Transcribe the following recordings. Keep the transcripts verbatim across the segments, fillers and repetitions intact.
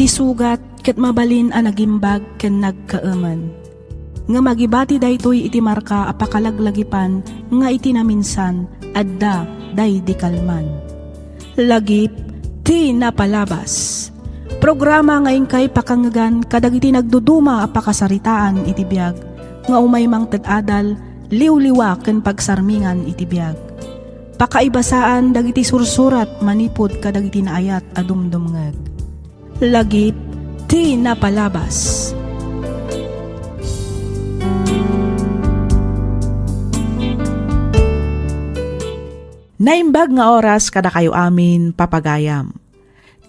Isugat ket mabalin a nagimbag ken nagkaemen. Ngem agibati daytoy iti marka a pakalaglagipan nga iti naminsan adda daydi kalman. Lagip ti napalabas. Programa nga inkay pakangngegan kadagiti nagduduma a pakasaritaan iti biag nga umay mangted adal, liwliwa ken pagsarmingan iti biag. Pakaibasaan dagiti sursurat manipud kadagiti naayat a dumdumngeg. Lagip ti napalabas. Naimbag nga oras kadakayo amin, papagayam.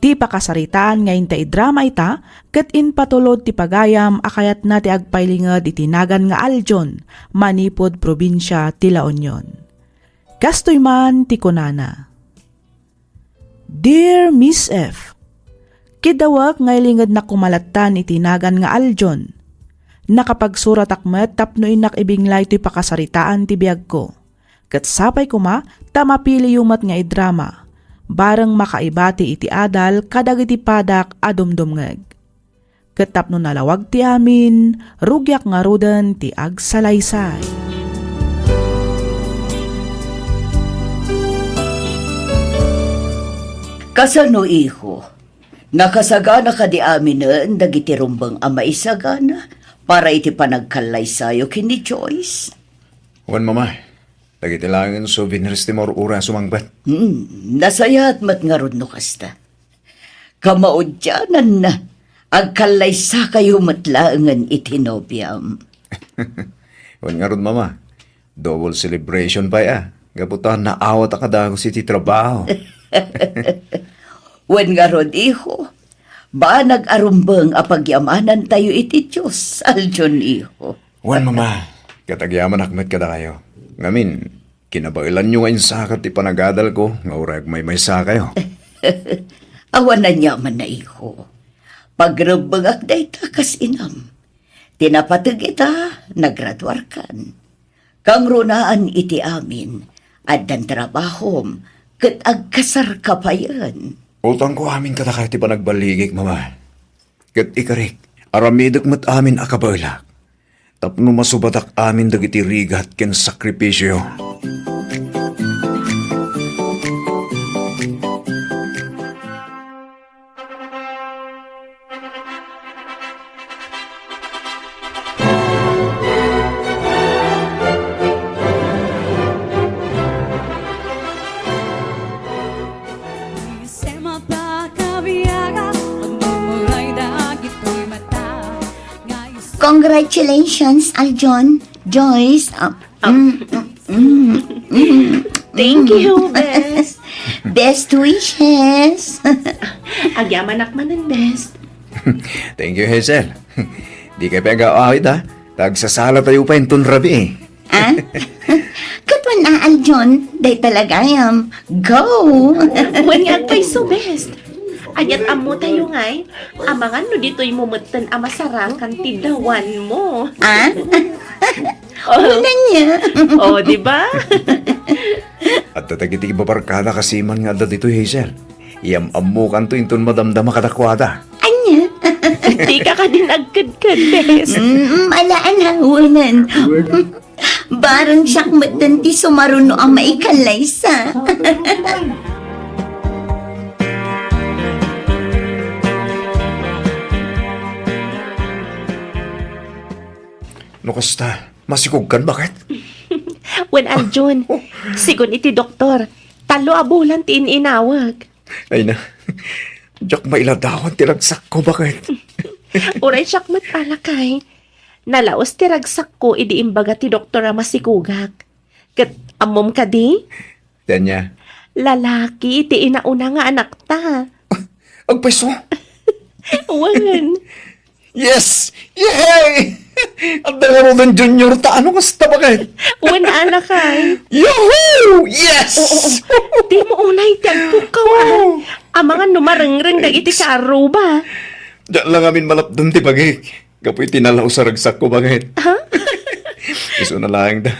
Ti pakasaritaan nga inta idrama ita ket impatulod ti pagayam a kayatna ti agpailinged iti nagan nga Aljon manipud probinsia ti La Union. Kastoy man ti kunana, "Dear Miss F, kidawek nga ilingednak koma lattan iti nagan nga Aljon. Nakapagsuratak met tapno innak ibinglay toy pakasaritaan ti biagko. Ket sapay koma ta mapiliyo met nga idrama, bareng makaibati iti adal kadagiti padak a dumdumngeg. Ket tapno nalawag ti amin, rugiak ngaruden ti agsalaysay." Kasano, iho? Nakasagana kadi aminen dagiti rumbeng a maisagana para iti panagkallaysayo ken ni Joyce? Wen, Mama. Dagiti laengen souvenirs ti maur-uray a sumangpet. Hmm, nasayaat met ngarud no kasta. Kamaudiananna, agkallaysakayo met laengen iti nobiam. Wen ngarud, Mama, double celebration pay a, gapu ta naawat a kadagus iti trabaho. Wen ngarud, iho, banag a rumbeng a pagyamanantayo iti Dios, Aljon, iho. Wen, Mama, ket agyamanak met kadakayo. Ngamin, kinabaelanyo nga insakat ti panagadalko nga uray agmaymaysakayo. Awan aniamanna, iho. Pagrebbengak dayta kas inam. Ti napateg ita, nagraduarkan. Kangrunaan iti amin, addan trabahom, ket agkasarka payen. Utangko amin kadakayo ti panagballigik, Mama. Ket ikarik, aramidek met amin a kabaelak, tapno masubatak amin dagiti rigat ken sakripisio. Congratulations, Aljon, Joyce. Ah, mm, mm, mm, mm. Thank you, Bes. Best wishes. Agyamanak manen, Bes. Thank you, Hazel. Dikay pay agaw-awid, ha? Ta agsasalatayo pay inton rabii. Ah? Ket wen a, Aljon, dayta la gayam. Go! Wen nga agpayso, Bes. Ania't ammotayo ngay, amangan no ditoymo metten a masarakan ti dawanmo. Ah? Oh. Wen ania? Oh, di ba? Adda dagiti ibabarkada kasiman nga adda ditoy, Hazel. Iyam-ammokanto inton madamdama kadakuada. Ania? Dika kadin agkedked, Bes. Mm, ala, ala, wen. Bareng siak metten ti sumaruno a maikallaysa. No kasta, masikogkan, baket? Wen, Aljon, sigun iti doktor, tallo a bulan ti in-inaweg. Ay na, diak mailadawan ti ragsakko, baket? Uray siak met a lakay. Nalaus ti ragsakko idi imbaga ti doktor a masikogak. Ket ammom kadi? Ti ania? Lalaki ti inauna nga anakta. Agpayso? Wen. Yes! Yay! Adda ngaruden junior ta, ano kasta, baket? Wen, anakay. Yahoo! Yes! Oo, oo. Dimo unay ti agpukkawan. Oo. Amangan no marengreng dagiti kaarruba. Diak la ngamin malapdon ti bagik. Gapu iti nalaus a ragsakko, baket. Ha? Isuna laeng da.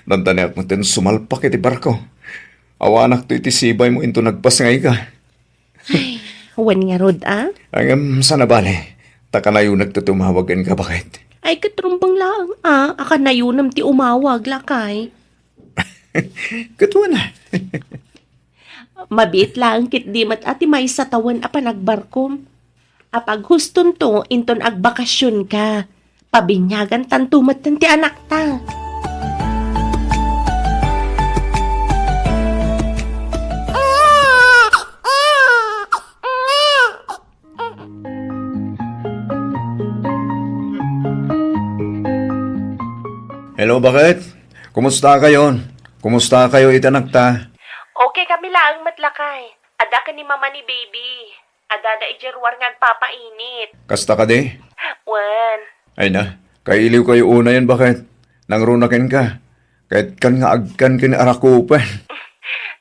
Dandaniak metten sumalpak iti barko. Awanakto iti sibaymo inton nagpasngayka. Ay, Wen ngarud, a? Ngem, saan a bale, ta kanayonak ti tumawag kenka, baket. Ay, ket rumbeng laeng, a, a kanayonem ti umawag, lakay. Ket wen a. Mabiit laeng ketdi met a ti maysa tawen a panagbarkom. Apaghustonto inton agbakasionka. Pabiniagantanto metten ti anakta. Hello, baket? Kumusta kayo? Kumusta kayo iti anakta? Okay kami laeng met, lakay. Adda ken ni mama ni baby. Adda da idiay ruar nga agpapainit. Kasta kadi? Wen. Ay na, kailiw kayo unayen, baket? Nangruna kenka. Ket kan nga agkan ken arakupen.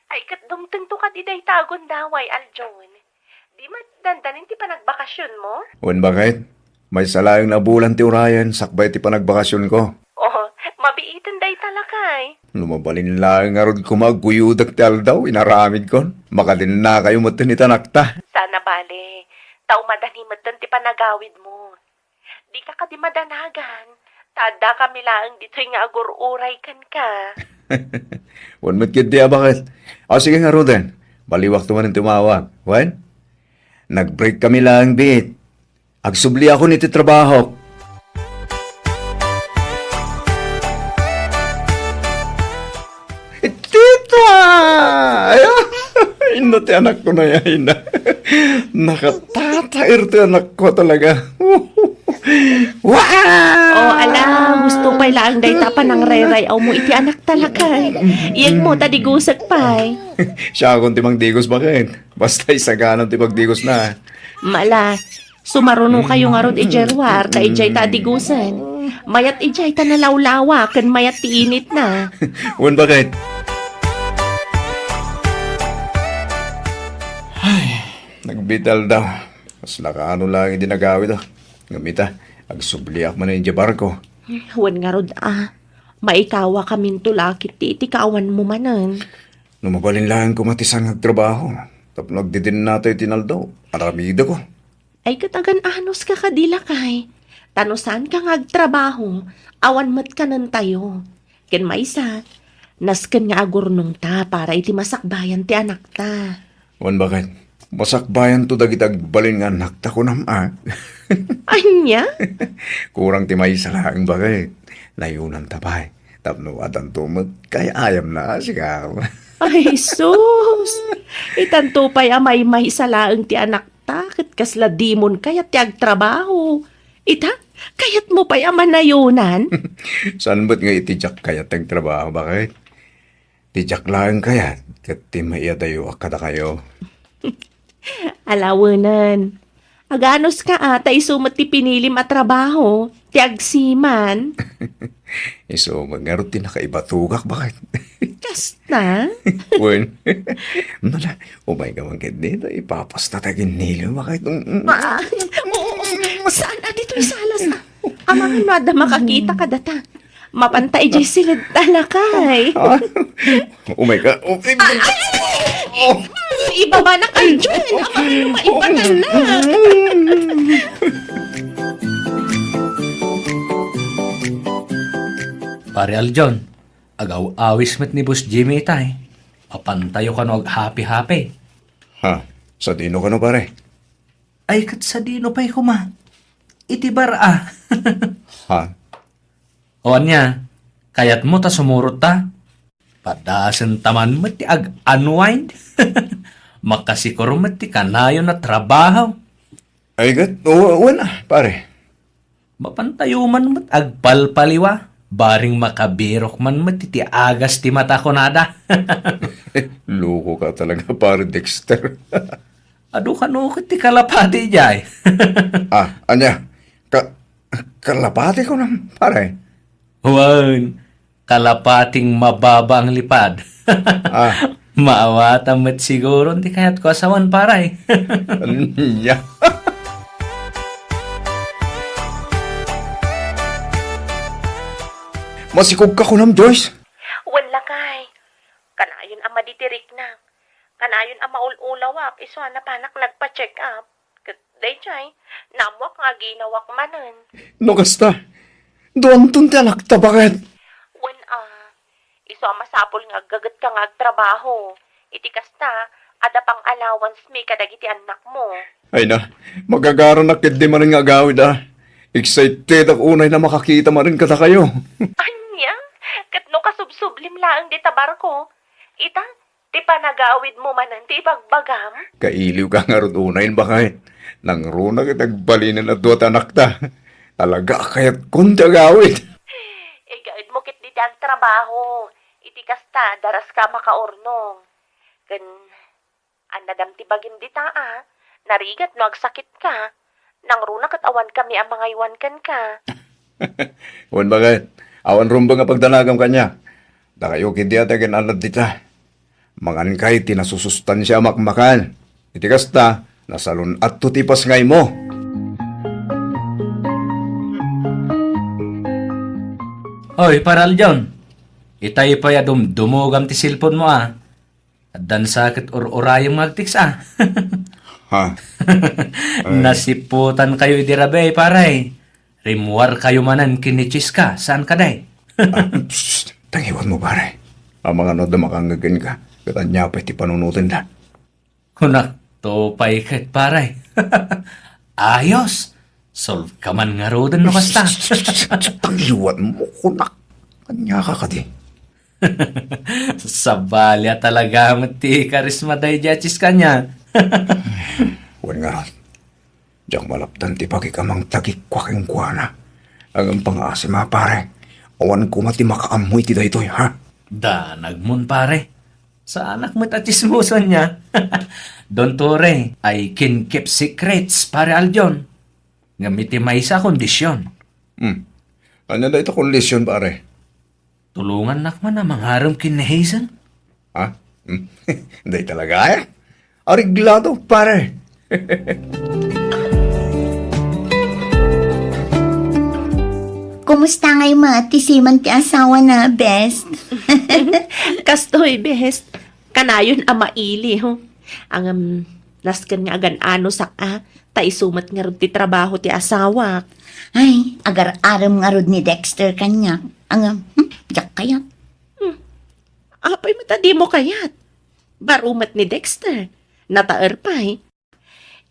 Ay, ket dumtengto kadi dayta a gundaway, Aljon. Di met dandanin ti panagbakasionmo? Wen, baket? Maysa laeng a bulan ti urayen sakbay ti panagbakasionko. Oh, mabiiten dayta, lakay. No mabalin laeng ngarud koma agguyudak ti aldaw, inaramidkon. Makadennakayo metten iti anakta. Saan a bale, ta umadani metten ti panagawidmo. Dika kadi madanagan, ta addakami laeng ditoy nga agur-uray kenka. Wen met ketdi a baket. O, sige ngaruden, baliwakto manen tumawag. Wen? Nag-break kami laeng biit. Agsubliakon iti trabahok. Tita! Ay, inno ti anakko na yayna. Nakatataer ti anakko talaga. Wow! Oh, ala, gusto pay laeng dayta panangreray-awmo iti anakta, lakay. Iyegmo ta digusek pay. Siakon ti mangdigos, baket? Basta isaganan ti pagdigos na. Mala, sumaruno kayo ngarud idiay ruar, ta idiay ta digusen. Mayat idiay ta nalawlawa, ken mayat ti init na. Wen, baket? Ay, nagbital daw. Kasla kaano lang idi nagawid, ah. Ngem ita, agsubliak manen idiay barko. Wen ngarud, ah. Maikawa kaminto lakit ti iti kaawanmo manen. No mabalin laeng koma ti saan nga agtrabaho, tapno agdidinna tayo ti naldaw, aramideko. Ay, ket agan-anos ka kadi, lakay. Ta no saan ka nga agtrabaho, awan met kanen tayo. Ken maysa, nasken nga agurnongta para iti masakbayan ti anakta. Wen, baket? Masakbayanto dagiti agbalin nga annakta, kunam, a? Ania? Kurang ti maysa laeng, baket. Nayunanta pay. Tapno adanto met kay ayamna, sika. Ay, sus! Itanto pay a maymaysa laeng ti anakta, ket kasla dimon kayat ti agtrabaho. Ita, kayatmo pay a manayunan? Saan met nga iti diak kayat ti agtrabaho, baket? Ti diak laeng kayat ket ti maiyadayoak kadakayo. Alawenen. Aganos ka a, ta isu met ti pinilim a trabaho, ti agsiman. Isu met ngarud ti nakaibatugak, baket? Kasta? Wen. Nala, umay ka man ketdi, ta ipapasta ta ken Nelio, baket? Mm, mm. Ah, oo, oo. Saan a ditoy salas, a? Amangan no adda makakita kadata. Mapanta idiay siled ta, lakay. Ah? Umay ka. Oh, eh, oh. Ibaba na kay John. Amangan no maibatan na. Pare Aljon, agaw-awis met ni Boss Jimmy itay. Apantayo kano aghapi-hapi. Ha? Sadino kano, pare? Ay, ket sadino pay koma? Iti bar a. Ha? O ania, kayatmo ta sumurot ta? Padasen ta man met ti ag-unwind. Makasikuro met ti kanayon a trabaho. Ay, ket, o, wen a, pare. Mapantayo man met agpalpaliwa. Bareng makabirok man met ti agas ti mata kunada. Loko ka talaga, pare Dexter. Adu kano ket ti kalapati jay. Ah, ania? Ka-, kalapati ko nang pare? Wen, kalapating mababa ang lipad. Ah. Maawatan met siguro ti kayat ko a sawen, pare. Ania? Masikog ka kunam, Joyce? Wen, lakay. Kanayon a madi ti rikna. Kanayon a maul-ulawak, isu a napanak nagpa-check up. Ket daydiay, naammoak nga aginawak manen. No kasta, duanton ti anakta, baket. Wen a, isu a masapul nga aggagetka nga agtrabaho. Iti kasta, adda pang allowance mi kadagiti annakmo. Ay na, magagaranak ketdi manen nga agawid a. Excited ak unay na makakita manen kadakayo. Ania? Ket no kasubsublim laeng dita barko? Ita, ti panagawidmo manen ti ibagbagam? Kailiwka ngarud unay, baket. Nangruna ket agbalinen a dua ti anakta. Talaga a kayatkon ti agawid. Igaedmo ketdi ti agtrabaho. Iti kasta, daraska a makaurnong. Ken, annadam ti bagim dita a, narigat no agsakitka. Nangruna ket awankami a mangaywan kenka. Wen, baket, awan rumbeng a pagdanagam kaniak. Dakayo ketdi a ti agan-annad dita. Mangankay ti nasusustansia a makmakan. Iti kasta, nasalun-atto ti ipasngaymo. Oy, Pare Aljon. Itay pay a dumdumogam ti cellphone-mo a. Addan sa ket ur-urayem nga agtext a. Ha? Ay. Nasiputankayo idi rabii, pare. Rimmuarkayo manen ken ni Chiska, saan kadi? Ah, psst, tangiwanmo, pare. Amangan no adda makangngeg kenka, ket ania pay ti panunotenda? Kunakto pay ket, pare. Ayos! Solveka man ngaruden no kasta. Tangiwanmo, kunak. Ania ka kadi? Sabali a talaga met ti karisma daydiay a Chiska ania. Wen ngarud, diak malapdan ti pakikamangtagikko kenkuana. Ngem pangaasim a, pare, awan koma ti makaammo iti daytoy, ha? Danagmon, pare. Saanak met a tsismoso ania. Don't worry, I can keep secrets, Pare Aljon. Ngem iti maysa a kondisyon. Hmm. Ania dayta kondisyon, pare? Tulongannak man a mangarem ken ni Hazel. Ha? Hmm? Dayta talaga, eh? Areglado, pare. Kumusta ngay met ti seaman ti asawana, best? Kastoy, best. Kanayon a maili, ho. Ngem, nasken nga agan-anosak a, ta isu met ngarud ti trabaho ti asawak. Ay, agar-arem ngarud ni Dexter kaniak. Ngem, hmm, diak kayat. Hmm. Apay met a dimo kayat? Baro met ni Dexter. Nataer pay.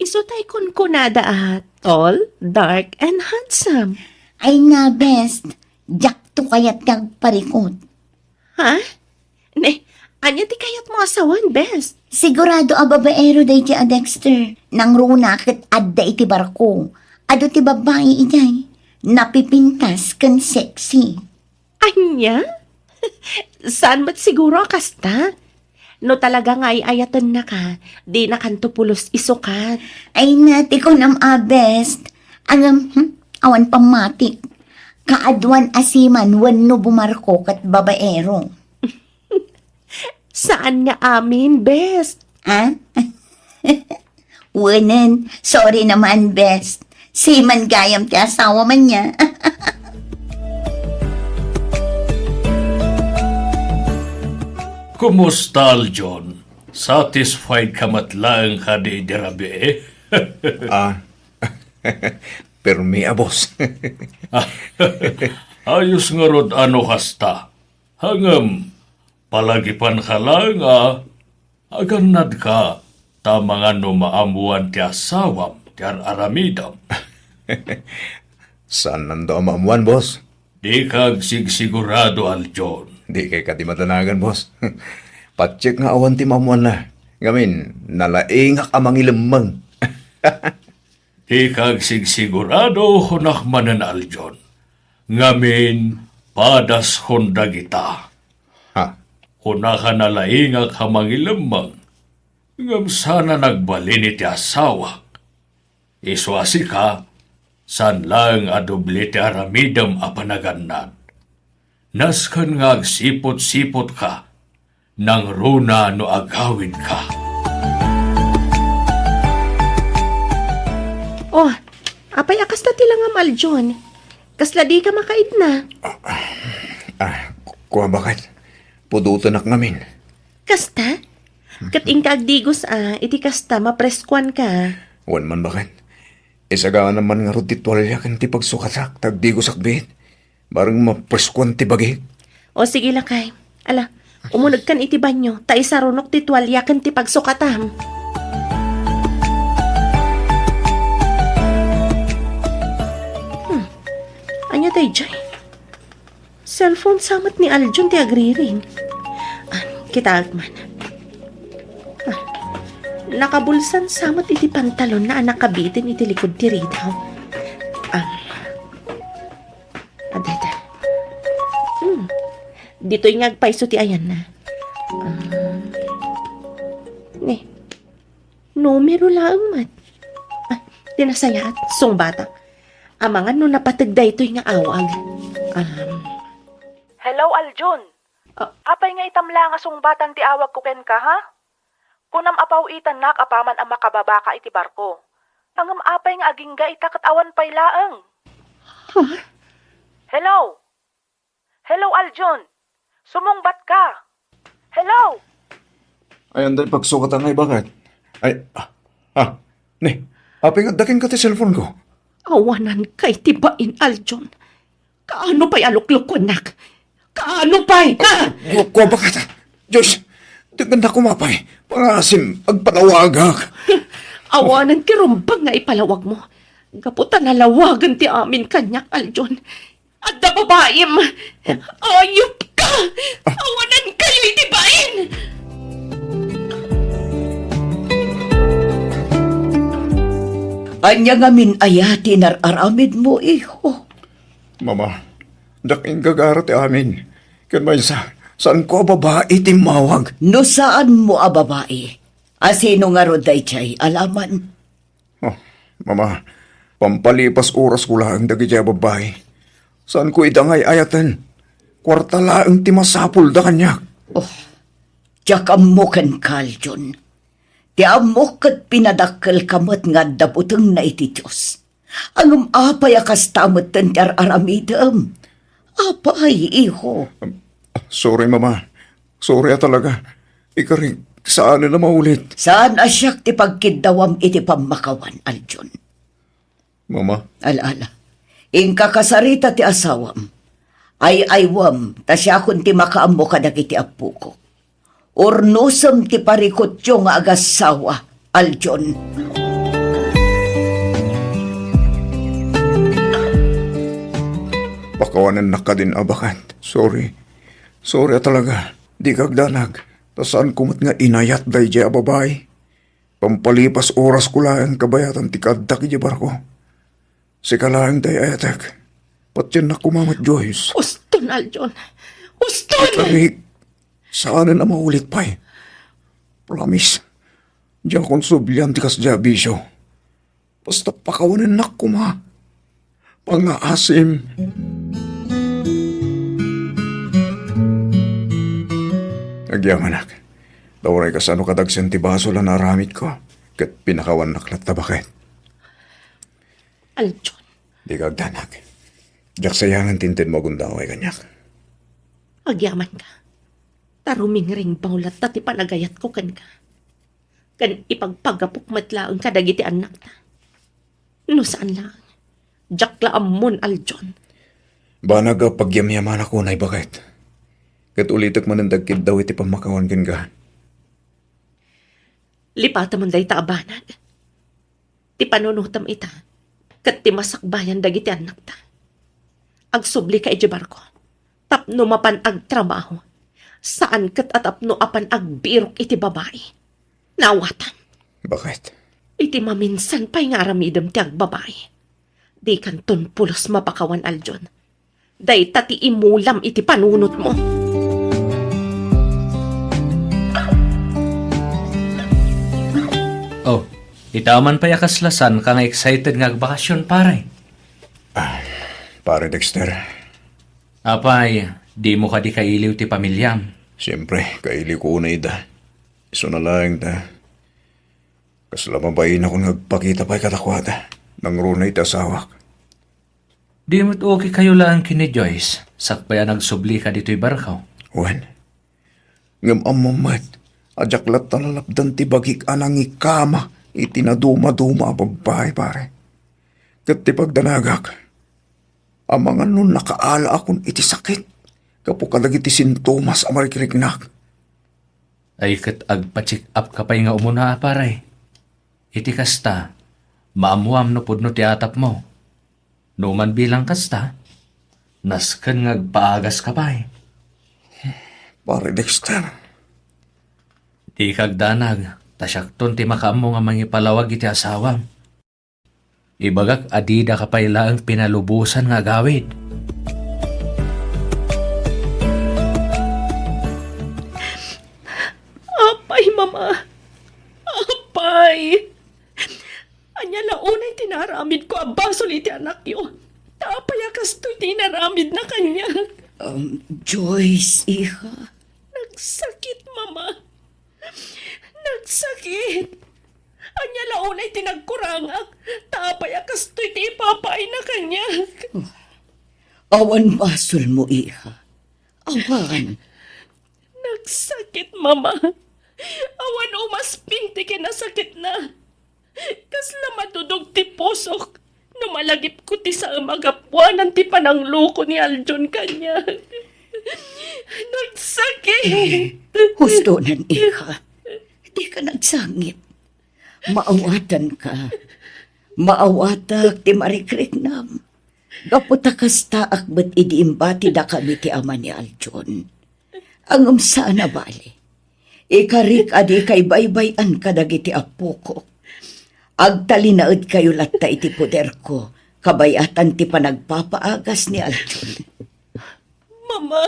Isu tay kunkunada a tall, dark, and handsome. Ay na, best. Diakto kayat ti agparikut. Ha? Ne, ania ti kayatmo a sawen, best? Sigurado a babaero daydiay a Dexter. Nangruna ket adda iti barko. Adu ti babbai idiay. Napipintas ken sexy. Ania? Saan met siguro a kasta? No talaga nga ay-ayatennaka, dinakanto pulos isukat. Ay na, ti kunam a best. Ngem, hmm, awan pammatik. Kaaduan a seaman wenno bumarko ket babaero. Saan nga amin, best? Ah? Wenen, sorry naman, best. Seaman gayam ti asawam ania. Kumusta, Aljon? Satisfied ka met laeng kadi idi rabii? Ah, permi a, boss. Ayos ngarud a no kasta. Ngem, palagipanka laeng a agannadka ta amangan no maammoan ti asawam ti ar-aramidem. Saannando a maammoan, boss. Dika agsigsigurado, Aljon. Dikay kadi madanagan, boss. Patiek nga awan ti maammoanna. Ngamin, nalaingak a mangilemmeng. Dika agsigsigurado, kunak manen, Aljon. Ngamin, padaskon dagita. Ha? Kunaka nalaingak a mangilemmeng, ngem saan a nagbalin iti asawak. Isu a sika, saan laeng a doble ti aramidem a panagannad. Nasken nga agsipot-sipotka, nangruna no agawidka. Oh, apay a kasta ti langam, Aljon? Kasla dika makaidna? Ah, ku-, kua, baket. Pudotenak ngamin. Kasta? Ket inka agdigos a, iti kasta, mapreskuanka. Wen man, baket. Isagaanam man ngarud ti tualia ken ti pagsukatak, ta agdigosak biit. Bareng mapreskuan ti bagik. O, sige, lakay. Ala, umunegkan iti banyo, ta isarunok ti tualia ken ti pagsukatam. Hmm. Ania daydiay? Cellphone sa met ni Aljon ti agriring. Ah, kitaek man. Ah, nakabulsan sa met iti pantalonna a nakabiten iti likod ti ridaw. Ah, adda, adda. Hmm. Ditoy nga agpayso ti ayanna. Ah. Ni, numero laeng met. Ah, ti nasayaat, sungbatak. Amangan no napateg daytoy nga awag. Um, Hello, Aljon. Ah. Apay nga itam la nga sungbatan ti awagko kenka, ha? Kunam a paw-itannak apaman a makababaka iti barko. Ngem apay nga agingga ita ket awan pay laeng? Ha? Hello? Hello, Aljon? Sumungbatka? Hello? Ay, anday pagsukatan nga ibagat. Ay, ah, ah, ni, apay nga adda kenka ti cellphone ko? Awananka iti bain, Aljon. Kaano pay a luklukuennak? Kaano pay, ha? Ku-, ku-, kuabakata. Diyos, denggennak koma pay. Pangasim, agpalawagak. Awanen ti rumbeng nga ipalawagmo. Gapu ta nalawagen ti amin kaniak, Aljon. Adda babaim. Ayupka! Awanankayo iti bain! Ania ngamin aya ti inar-aramidmo, iho? Mama, diak inggagara ti amin. Ken maysa, saanko a babai ti immawag. No saanmo a babai, a sino ngarud daydiay a laman? Oh, Mama, pampalipas orasko laeng dagiti a babbai. Saanko ida nga ay-ayaten. Kuarta laeng ti masapulda kaniak. Oh, diak ammo kenka, Aljon. Ti ammok ket pinadakkelka met nga adda butengna iti Dios. Ngem apay a kasta metten ti ar-aramidem? Apay, iho? Sorry, Mama. Sorry a talaga. Ikarik, saanen a maulit. Saan a siak ti pagkiddawam iti pammakawan, Aljon. Mama. Ala, ala. Inka kasarita ti asawam. Ay-aywem, ta siakon ti makaammo kadagiti appoko. Urnosem ti parikutyo nga agassawa, Aljon. Pakawanennak kadin, abakan. Sorry. Sorry a talaga. Dika agdanag. Ta saanko met nga inayat daydiay a babai. Pampalipas orasko laeng kabayatan ti kaaddak idiay barko. Sika laeng ti ay-ayatek. Patiennak koma met, Joyce. Uston, Aljon. Uston! Ikarik, saanen a maulit pay. Promise. Diakon sublian ti kasdiay a bisio. Basta pakawanennak koma. Pangngaasim. Agyamanak. Ta uray kasano kadagsen ti basol a naaramidko, ket pinakawannak latta, baket. Aljon. Dika agdanag. Diak sayangan ti intedmo a gundaway kaniak. Agyamanka. Ta rumingringbaw latta ti panagayatko kenka. Ken ipagpagapok met laeng kadagiti annakta. No saan laeng, diak la ammon, Aljon. Banag a pagyamyamanak unay, baket. Ket ulitek manen ti agkiddaw iti pammakawan kenka. Lipatamon dayta a banag. Ti panunotam ita, ket ti masakbayan dagiti annakta. Agsublika idiay barko. Tapno mapan agtrabaho. Saan ket a tapno apan agbirok iti babai. Naawatam. Baket? Iti maminsan pay nga aramidem ti agbabai. Dikanton pulos mapakawan, Aljon. Dayta ti imulam iti panunotmo. Oh, ita man pay a kasla saanka nga excited nga agbakasyon, pare? Ah, Pare Dexter. Apay, dimo kadi kailiw ti pamiliam? Siyempre, kailiwko unay ida. Isuna laeng ta, kasla mabainak nga agpakita pay kadakuada, nangruna iti asawak. Di met okay kayo laeng ken ni Joyce, sakbay a nagsublika ditoy barko? Wen, ngem ammom met, a diak latta nalapdan ti bagik a nangikama iti nadumaduma a babbai, pare. Ket ti pagdanagak, amangan no nakaalaakon iti sakit gapu kadagiti sintomas a marikriknak. Ay ket agpa-check up ka pay nga umuna, pare. Iti kasta, maammuam no pudno ti atapmo. No man bilang kasta, nasken nga agpaagas ka pay. Pare Dexter. Di ka agdanag, ta siakton ti makaammo nga mangipalawag iti asawam. Ibagak a dida ka pay laeng pinalubosan nga agawid. Apay, Mama. Apay. Ania la unay ti naaramidko a basol iti anakyo? Ta apay a kastoy ti inaramidna kaniak? Um, Joyce, iha. Nagsakit, Mama. Nagsakit. Ania la unay ti nagkurangak? Ta apay a kastoy ti ipapaayna kaniak? Awan basolmo, iha. Awan. Nagsakit, Mama. Awan umasping ti kinasakitna. Kasla madudog ti pusok no malagipko ti saem a gapuanan ti panangloko ni Aljon kaniak. Nagsakit! Hustonan, iha. Dika nagsangit. Maawatanka. Maawatak ti marikriknam. Gapu ta kastaak met idi imbatidakami ti ama ni Aljon. Ngem saan a bali. Ikarik a dika ibaybay-an kadagiti appokok. Agtalinaedkayo latta iti poderko, kabayatan ti panagpapaagas ni Aljon. Mama!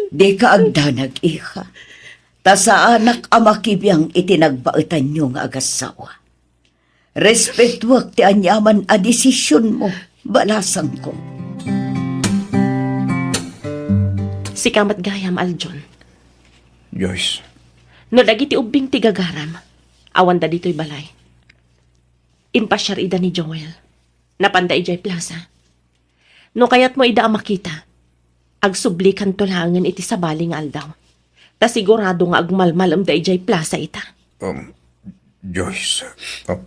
Dika agdanag, iha. Ta saanak a makibiang iti nagbaetanyo nga agassawa. Respetuak ti aniaman a desisionmo, balasangko. Sika met gayam, Aljon. Joyce. No dagiti ubbing ti gagaram, awanda ditoy balay. Impasiar ida ni Joel. Napanda idiay plaza. No kayatmo ida a makita, agsublikanto laengen iti sabali nga aldaw. Ta sigurado nga agmalmalemda idiay plaza ita. Um, Joyce, ah,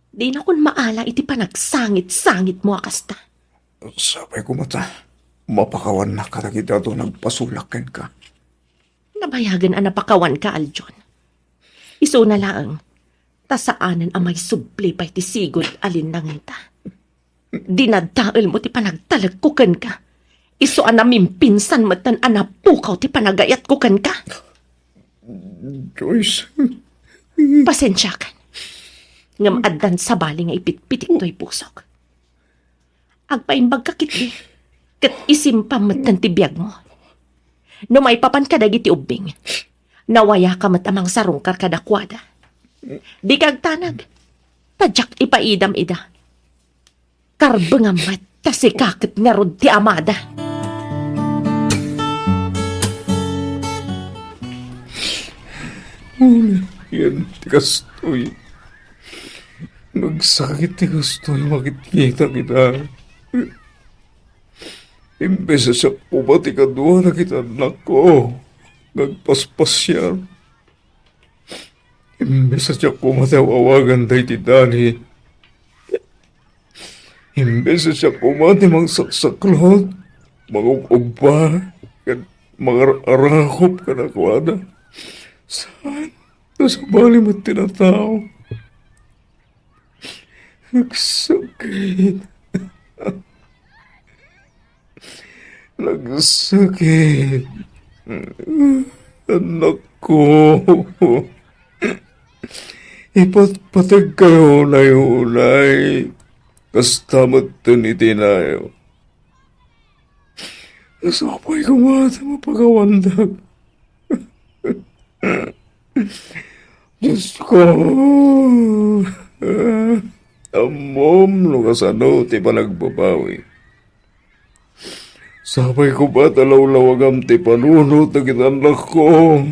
Dinakon maala iti panagsangit-sangitmo a kasta. Sapay koma ta mapakawannak kadagiti adu nagpasulak kenka. Nabayagen a napakawanka, Aljon. Isuna laeng, ta saanen a maisubli pay ti sigud a linnangenta. Dinadaelmo ti panagtalekko kenka. Isu a namimpinsan metten a napukaw ti panagayatko kenka. Joyce. Pasensiakan. Ngem addan sabali nga ipitpitik toy pusok. Agpaimbagka ketdi, ket isimpam metten ti biagmo. No maipapan kadagiti ubbing, nawayaka met a mangsarungkar kadakuada. Dika agtanag, ta diak ipaidam ida. Karbengam met ta sika ket ngarud ti amada. Ulian ti kastoy. Nagsakit ti kastoy makitkita kita. Imbes a siak koma ti kadua dagiti annakko nga agpaspasiar. Imbes a siak koma ti aw-awagan daydi Dani. Imbes a siak koma ti mangsaksaklot, mangub-ubba, ken mangar-arakop kadakuada. Saan? No sabali met ti natao. Nagsakit. Nagsakit. Annakko. Ipatpategkayo unay-unay. Kasta metten iti nayo. Sapay koma ta mapakawandak. Diosko, ammom no kasano ti panagbabawi. Sapay koma ta lawlawagam ti panunot dagiti annakko.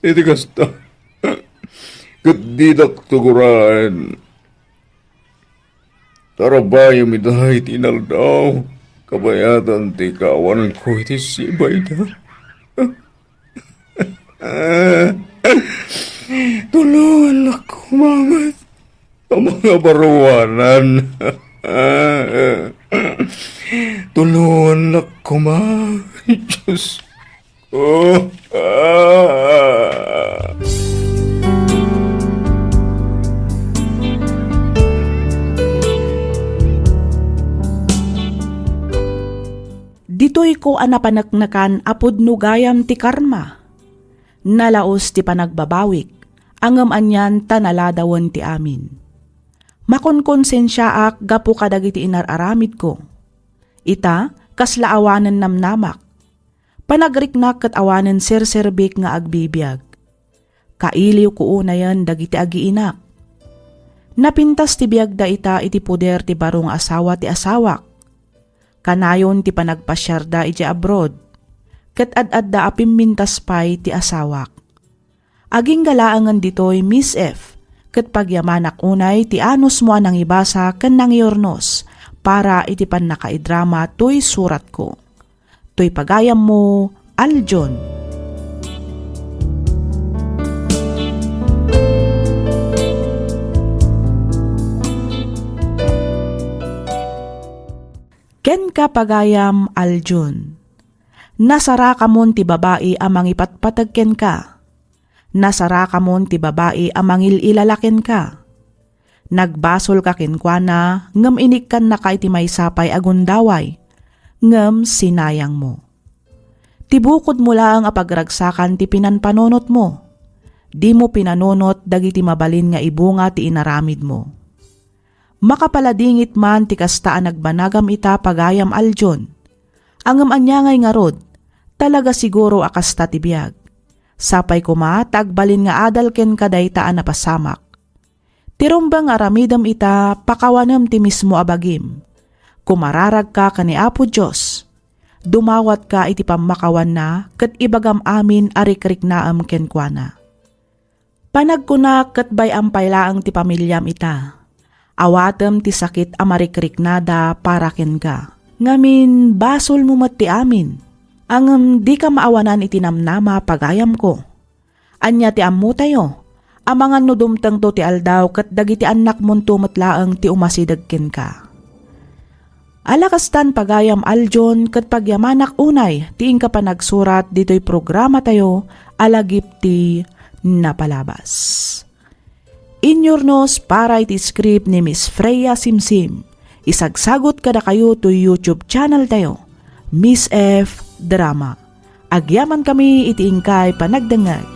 Iti kasta, ket didak tugoraen. Tarabayem ida iti inaldaw, kabayatan ti kaawanko iti sibayda. Tulongan la koma met a mangabaruanan. Tulongan la koma, Diyos ko. Ditoyko a napaneknekan a pudno gayam ti karma. Nalaus ti panagbabawik, ngem anian ta naladawen ti amin. Makonkonsensiaak gapu kadagiti inar-aramidko. Ita, kasla awanen namnamak. Panagriknak ket awanen serserbik nga agbibiag. Kailiwko unayen dagiti agiinak. Napintas ti biagda ita iti poder ti baro nga asawa ti asawak. Kanayon ti panagpasiarda idiay abroad, ket ad-adda a pimmintas pay ti asawak. Agingga laengen ditoy, Miss F, ket pagyamanak unay ti anusmo a nangibasa ken nangiurnos para iti pannakaidrama toy suratko. Toy pagayammo, Aljon. Kenka, pagayam, Aljon. Nasarakamon ti babai a mangipatpateg kenka. Nasarakamon ti babai a mangil-ilala kenka. Nagbasolka kenkuana, ngem inikkannaka iti maysa pay a gundaway, ngem sinayangmo. Ti bukodmo laeng a pagragsakan ti pinanpanunotmo. Dimo pinanunot dagiti mabalin nga ibunga ti inaramidmo. Makapaladingit man ti kasta a nagbanagam ita, pagayam, Aljon. Ngem ania ngay ngarud, talaga siguro a kasta ti biag. Sapay koma ta agbalin nga adal kenka dayta a napasamak. Ti rumbeng nga aramidem ita, pakawanem ti mismo a bagim. Kumararagka ken ni Apo Dios. Dumawatka iti pammakawanna ket ibagam amin a rikriknaem kenkuana. Panagkunak ket bay-am pay laeng ti pamiliam ita. Awatem ti sakit a marikriknada para kenka. Ngamin, basolmo met ti amin. Ngem dika maawanan iti namnama, pagayamko. Ania ti ammotayo? Amangan no dumtengto ti aldaw ket dagiti annakmonto met laeng ti umasideg kenka. Ala kastan, pagayam Aljon, ket pagyamanak unay ti inka panagsurat ditoy programatayo a Lagip ti Napalabas. Inyurnos para iti script ni Miss Freya Simsim. Isagsagut kadakayo toy YouTube channel tayo, Miss F Drama. Agyamankami iti inkay panagdengngeg.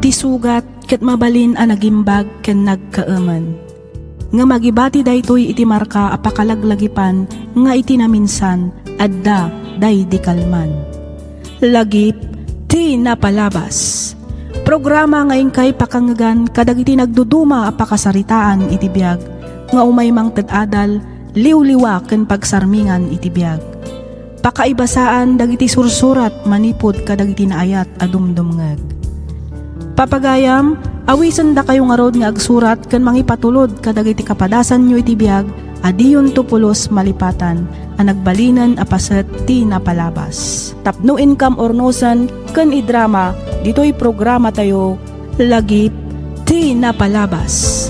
Ti sugat ket mabalin a nagimbag ken nagkaemen. Ngem agibati daytoy iti marka a pakalaglagipan nga iti naminsan, adda daydi kalman. Lagip ti Napalabas. Programa nga inkay pakangngegan kadagiti nagduduma a pakasaritaan iti biag nga umay mangted adal, liwliwa ken pagsarmingan iti biag. Pakaibasaan dagiti sursurat manipud kadagiti naayat a dumdumngeg. Papagayam, awisendakayo ngarud nga agsurat ken mangipatulod kadagiti kapadasanyo iti biag a diyonto pulos malipatan a nagbalinen a paset ti napalabas. Tapno inkam urnosen ken idrama ditoy programatayo, Lagip ti Napalabas.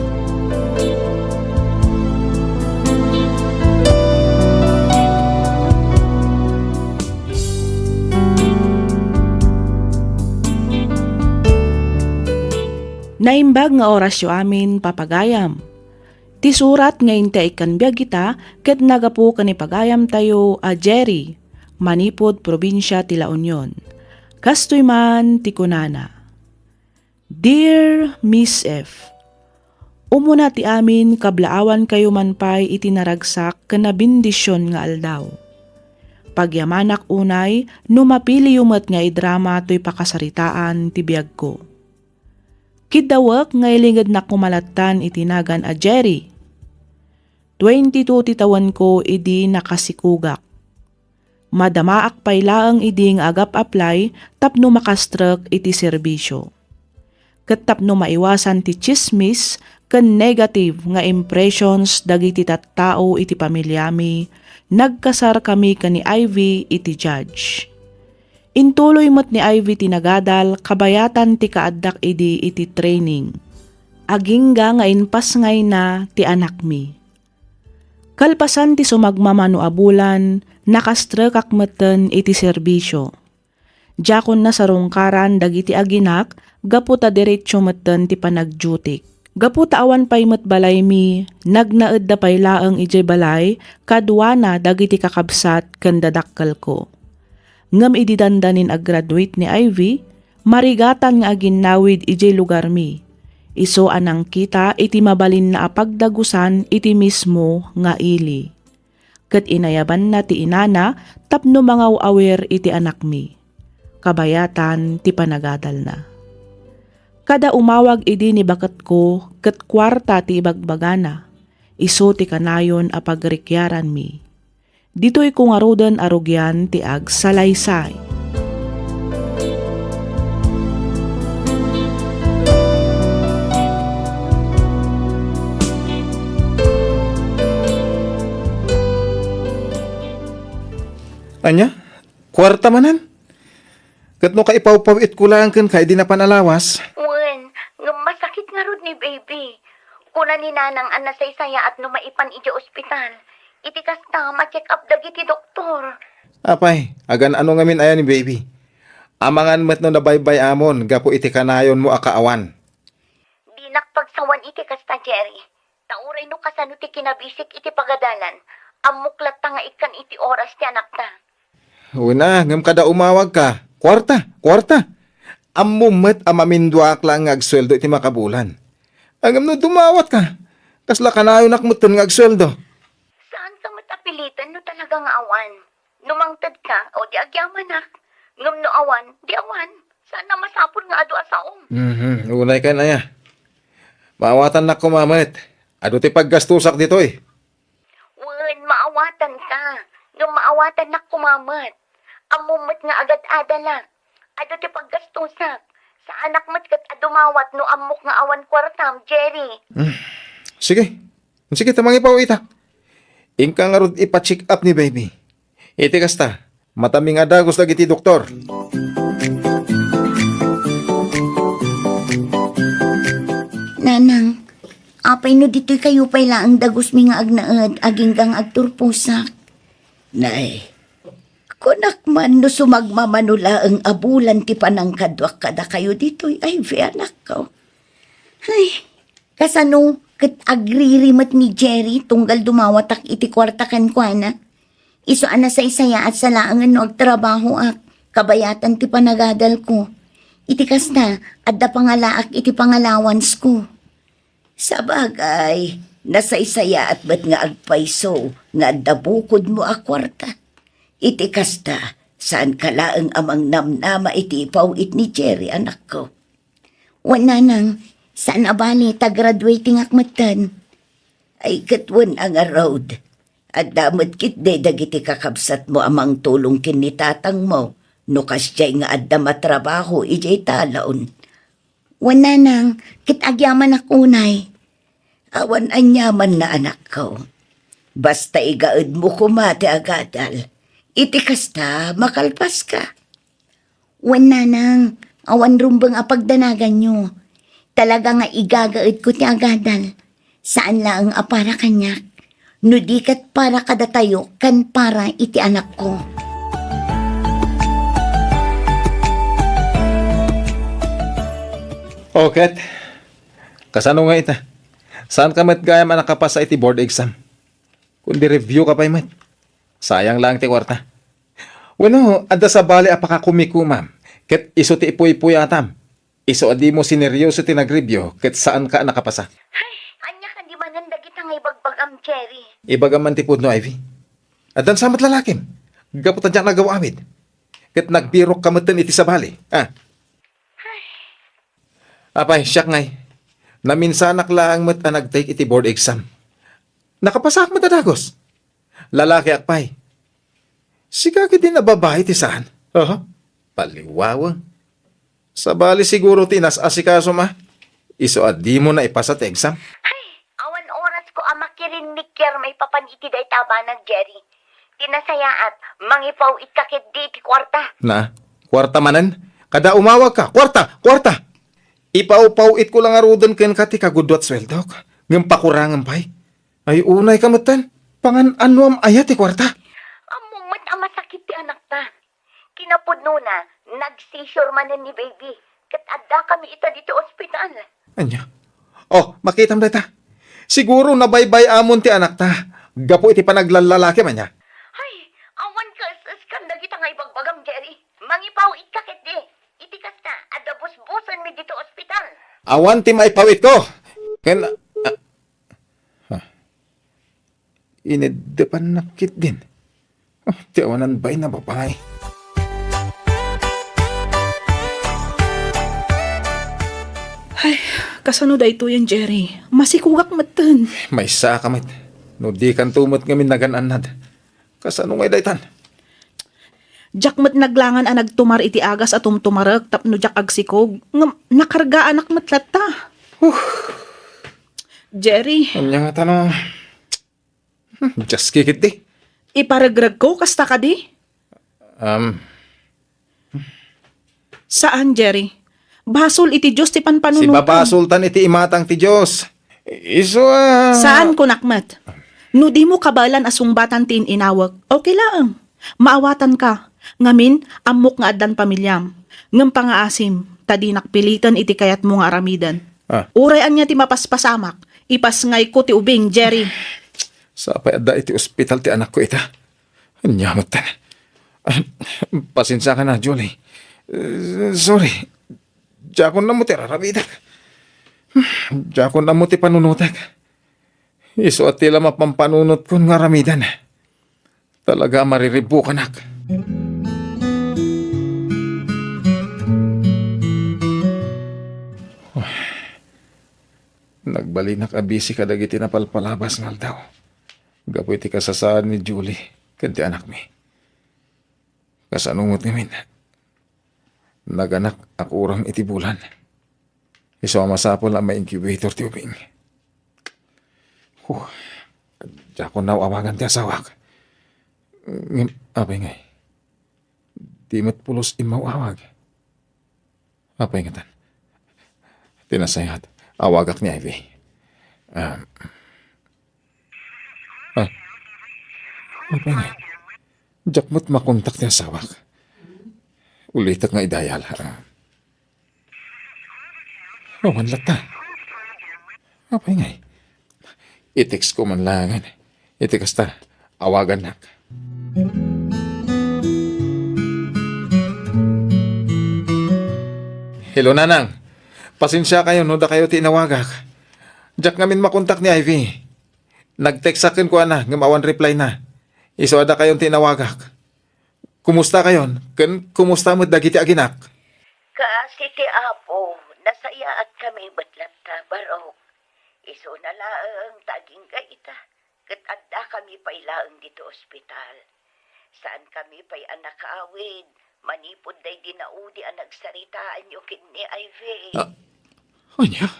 Naimbag nga orasyo amin, papagayam. Ti surat nga intay ikkan biag ita ket nagapu ken ni pagayamtayo a Jerry, manipud probinsia ti La Union. Kastoy man ti kunana, "Dear Miss F, umuna ti amin kablaawankayo man pay iti naragsak ken nabendision nga aldaw. Pagyamanak unay no mapiliyo met nga idrama toy pakasaritaan ti biagko. Kiddawek nga ilingednak koma lattan iti nagan a Jerry. Twenty-two ti tawenko idi nakasikugak. Madamaak pay laeng idi nga agap-apply tapno makastrek iti serbisyo. Ket tapno maiwasan ti tsismis ken negative nga impressions dagiti tattao iti pamiliami, nagkasarkami ken ni Ivy iti judge. Intuloy met ni Ivy ti nagadal kabayatan ti kaaddak idi iti training. Agingga nga impasngayna ti anakmi. Kalpasan ti sumagmamano a bulan, nakastrekak metten iti serbisio. Diakon nasarungkaran dagiti aginak gapu ta derecho metten ti panagdutik. Gapu ta awan pay met balaymi, nagnaedda pay laeng idiay balay kaduana dagiti kakabsat ken dadakkelko. Ngem idi dandanin a-graduate ni Ivy, marigatan nga aginnawid idiay lugarmi. Isu a nangkita iti mabalinna a pagdagusan iti mismo nga ili. Ket inayabanna ti inana tapno mangaw-awir iti anakmi. Kabayatan ti panagadalna. Kada umawag idi ni baketko ket kuarta ti ibagbagana, isu ti kanayon a pagrikiaranmi. Ditoyko ngaruden a rugian ti agsalaysay. Ania? Kuarta manen? Ket no kaipawpaw-itko laeng kenka idi napan a lawas? Wen, ngem masakit ngarud ni baby. Kuna ni nanang a nasaysayaat no maipan idiay ospital. Iti kasta, ma-check up dagiti doktor. Apay, agan-ano ngamin aya ni baby? Amangan met no nabaybay-amon gapu iti kanayonmo a kaawan. Dinak pagsawan iti kasta, Jerry. Ta uray no kasano ti kinabisik iti pagadalan, ammok latta nga ikkan iti oras ti anakta. Wen a, ngem kada umawagka, kuarta, kuarta. Ammom met a maminduaak laeng nga agsueldo iti makabulan. Ngem no dumawatka, kasla kanayonak metten nga agsueldo? Saanka met a pilitan no talaga nga awan. No mangtedka, o di agyamanak. Ngem no awan, di awan. Saan a masapul nga adu a saom. Mhm, unay ken aya. Maawatannak koma met. Adu ti paggastosak ditoy. Wen, maawatanka. Ngem maawatannak koma met. Ammom met nga agad-adalak. Adu ti paggastosak. Saanak met ket a dumawat no ammok nga awan kuartam, Jerry. Hmm. Sige. Sige, ta mangipaw-itak. Inka ngarud ipa-check up ni baby. Iti kasta, matami nga dagus dagiti doktor. Nanang, apay no ditoy kayo pay laeng dagusmi nga agnaed, agingga nga agturposak? Nay, kunak man no sumagmamano laeng a bulan ti panangkaduak kadakayo ditoy, Ivy, anakko. Ay, kasano ket agriri met ni Jerry tunggal dumawatak iti kuarta kenkuana? Isu a nasaysayaat sa laengen no agtrabahoak, kabayatan ti panagadalko. Iti kasta, adda pangalaak iti pangalawansko. Sabagay, nasaysayaat met nga agpayso nga adda bukodmo a kuarta. Iti kasta, saanka laeng a mangnamnama iti ipaw-it ni Jerry, anakko. Wen, nanang, saan a bali ta graduatingak metten. Ay, ket wen a ngarud. Adda met ketdi dagiti kakabsatmo a mangtulong ken ni tatangmo no kasdiay nga adda matrabaho idiay talaon. Wen, nanang, ket agyamanak unay. Awan aniamanna, anakko. Basta igaedmo koma ti agadal. Iti kasta, makalpaska. Wen, nanang, awan rumbeng a pagdanaganyo. Talaga nga igagaedko ti agadal. Saan laeng a para kaniak, no di ket para kadatayo ken para iti anakko. O ket, kasano nga ita? Saanka met gayam a nakapasa iti board exam? Kundi review ka pay met. Sayang laeng ti kuarta. Wenno, adda sabali a pakakumikumam, ket isu ti ipuypuyatam. Isu a dimo sineryoso ti nag-review, ket saanka a nakapasa. Ay, ania kadi manen dagita nga ibagbagam, Jerry? Ibagam man ti pudno, Ivy. Addan sa met lalakim. Gapu ta diak nagaw-awid. Ket nagbirokka metten iti sabali. Ah. Apay, siak ngay. Naminsanak laeng met a nag-take iti board exam. Nakapasaak met a dagus. Lalakiak pay. Sika ketdin a babai ti saan? Aha. Paliwaweng. Sabali siguro ti inas-asikasom a. Isu a dimo naipasa ti exam. Ay, awan orasko a makirinnikir maipapan iti dayta a banag, Jerry. Ti nasayaat, mangipaw-itka ketdi iti kuarta. Na, kuarta manen? Kada umawagka, kuarta, kuarta! Ipawpaw-itko la ngaruden kenka ti kagudua ti sueldok. Ngem pakurangem pay. Ay, unayka metten. Pangan-anuam aya ti kuarta? Ammom met a masakit ti anakta. Kinapudnona, nag-seizure manen ni baby, ket addakami ita ditoy ospital. Ania? Oh, makitam dayta. Siguro nabaybay-amon ti anakta gapu iti panaglallalaki man ania. Ay, awan kas-, kas-, kan dagita nga ibagbagam, Jerry. Mangipaw-itka ketdi. Iti kasta, adda busbosenmi ditoy ospital. Awan ti maipaw-itko. Ken, ah, ha. Ineddepannak ketdin. Oh, ti awanan babaen a babai. Ay, kasano daytoyen, Jerry? Masikogak metten. Maysa ka met. No dikanto met ngamin nagan-annad. Kasano ngay daytan? Diak met naglangan a nagtumar iti agas a tumtumarek tapno diak agsikog. Ngem nakargaanak met latta. Huh. Jerry. Ania nga tano? Hmm, diaski ketdi. Iparegregko, kasta kadi? Um. Saan, Jerry. Basol iti Dios ti panpanunotam. Sibabasoltan iti imatang ti Dios. Isu a. Saan, kunak met. No dimo kabaelan a sungbatan ti in-inawek, okay laeng. Maawatanka. Ngamin, ammok nga addan pamiliam. Ngem pangaasim, ta dinak piliten iti kayatmo nga aramiden. Ah. Uray ania ti mapaspasamak, ipasngayko ti ubing, Jerry. Sapay adda iti ospital ti anakko ita. Ania metten? Ah, pasensiaka na, Julie. Eh, sorry. Diakon ammo ti ar-aramidek. Diakon ammo ti panunotek. Isu a ti la mapampanunotko nga aramiden. Talaga a mariribbukanak. Nagbalinak a busy kadagiti napalpalabas nga aldaw gapu iti kasasaan ni Julie ken ti anakmi. Kasano met ngamin? Naganak a kuram iti bulan. Isu a masapul a ma-incubator ti ubing. Huh. Diakon aw-awagan ti asawak. Ngem, apay ngay? Di met pulos immaw-awag. Apay ngatan? Ti nasayaat, awagak ni Ivy. Ah. Ah. Apay ngay? Diak met makontak ti asawak. Ulitek nga i-dial. Ah. Awan latta. Apay ngay? I-text ko man laengen. Iti kasta, awagannak. Hello, Nanang. Pasensiakayon no dakayo ti inawagak. Diak ngamin makontak ni Ivy. Nag-text-ak kenkuana ngem awan reply na. Isu a dakayon ti inawagak. Kumustakayon? Ken kumusta met dagiti aginak? Kaasi ti Apo, nasayaatkami met latta, Barok. Isuna laeng ta agingga ita, ket addakami pay laeng ditoy ospital. Saankami pay a nakaawid manipud daydi naudi a nagsaritaanyo ken ni Ivy. Ah, ania?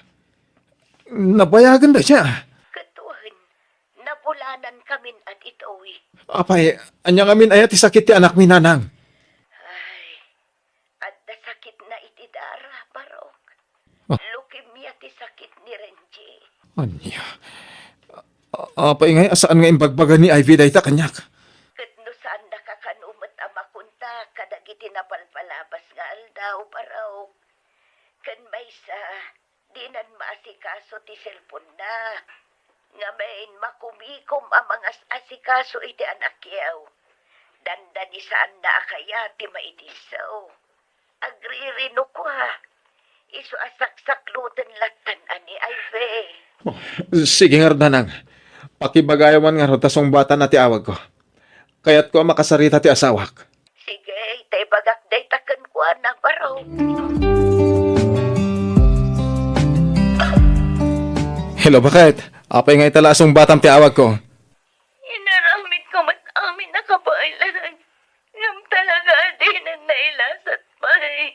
Nabayagen dayta? Ket wen, nabulanankamin a ditoy. Apay, ania ngamin aya ti sakit ti anakmi, Nanang? Ay, adda sakitna iti dara, Barok. Ah. Leukemia ti sakit ni Renji. Ania? A-, apay ngay a saan nga imbagbaga ni Ivy dayta kaniak? Ket no saannaka kano met a makontak kadagiti napalpalabas nga aldaw, Barok. Ken maysa, dinan maasikaso ti cellphone-na. Ngamin, makumikom a mangas-asikaso iti anakyo. Dandani saanna a kayat ti maidisso. Agririno kua. Isu a saksakloten lattan a ni Ivy. Oh, sige ngarud, Nanang. Pakibagayo man ngarud ta sungbatanna ti awagko. Kayatko a makasarita ti asawak. Sige, ta ibagak dayta kenkuana, baro. Hello, baket? Apay nga ita la a sungbatam ti awagko? Inaramidko met amin a kabaelan, ngem talaga a dinen nailasat pay.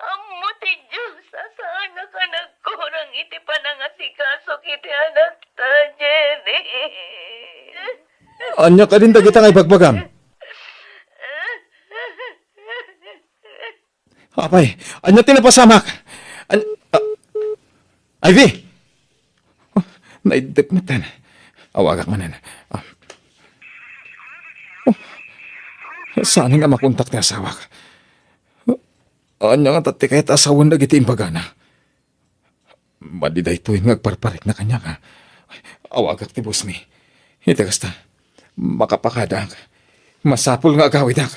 Ammo ti Dios a saannak a nagkurang iti panangasikaso iti anakta, Jerry. Ania kadin dagita nga ibagbagam? Apay, ania ti napasamak? An-, ah, Ivy! Oh, naiddep metten. Awagak manen. Ah. Oh, saan nga makontak ti asawak? Ania ngata ti kayat a sawen dagiti imbagana? Madi daytoy nga agparparikna kaniak. Awagak ti boss mi. Iti kasta, makapakadak. Masapul nga agawidak.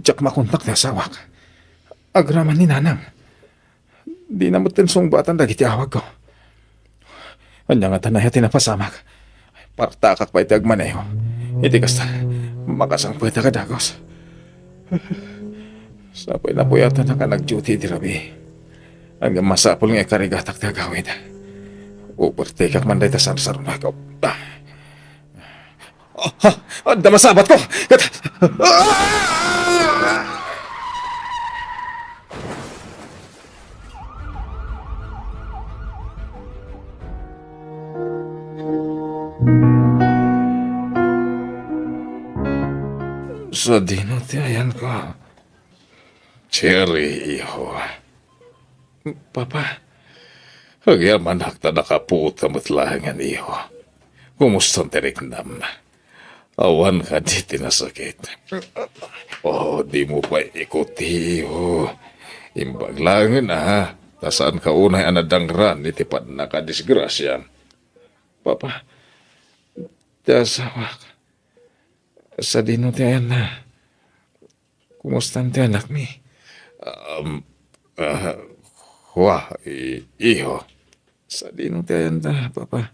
Diak makontak ti asawak. Agraman ni Nanang. Dina metten sungbatan dagiti awagko. Ania ngata aya ti napasamak? Partakak pay ti agmaneho. Iti kasta, makasangpetak a dagus. Sapay napuyatanak a nag-duty iti rabii. Ngem masapul nga ikarigatak ti agawid. Overtake-ak man dayta sarsarnoek. Ah! Ah, ah, adda masabatko! Ket, ah! Sadino ti ayanko? Jerry, iho. Papa, agyamanak ta nakapuot ka met laengen, iho. Kumusta ti riknam? Awan kadi ti nasakit? Oh, dimo pay ikuti, iho. Imbag laengen, a, ta saanka unay a nadangran iti pannakadisgrasiam. Papa, ti asawak, sadino ti ayanna? Kumusta ti anakmi? Um, ah, wa, i-, iho. Sadino ti ayanda, Papa?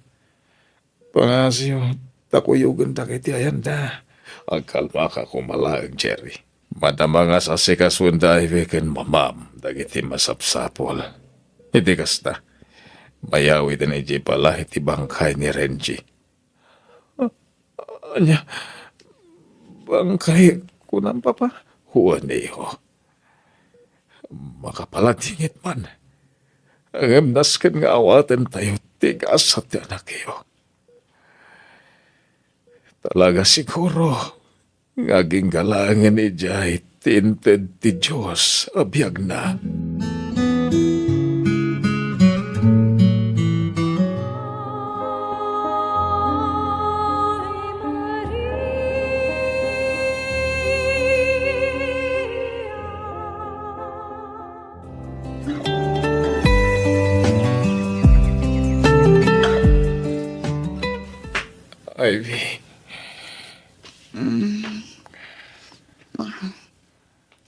Pangasiyo, ta kuyogen dagiti ayanda. Agkalmaka koma laeng, Jerry. Madama nga sasikasoen da Ivy ken mamam dagiti masapsapul. Iti kasta, mayawiden idiay balay ti bangkay ni Renji. Ania? Bangkay, kunam, Papa? Wen, iho. Makapaladingit man. Ngem nasken nga awatentayo ti gasat ti anakyo. Talaga siguro nga agingga laengen idiay ti inted ti Dios a biagna. Ivy. Mm.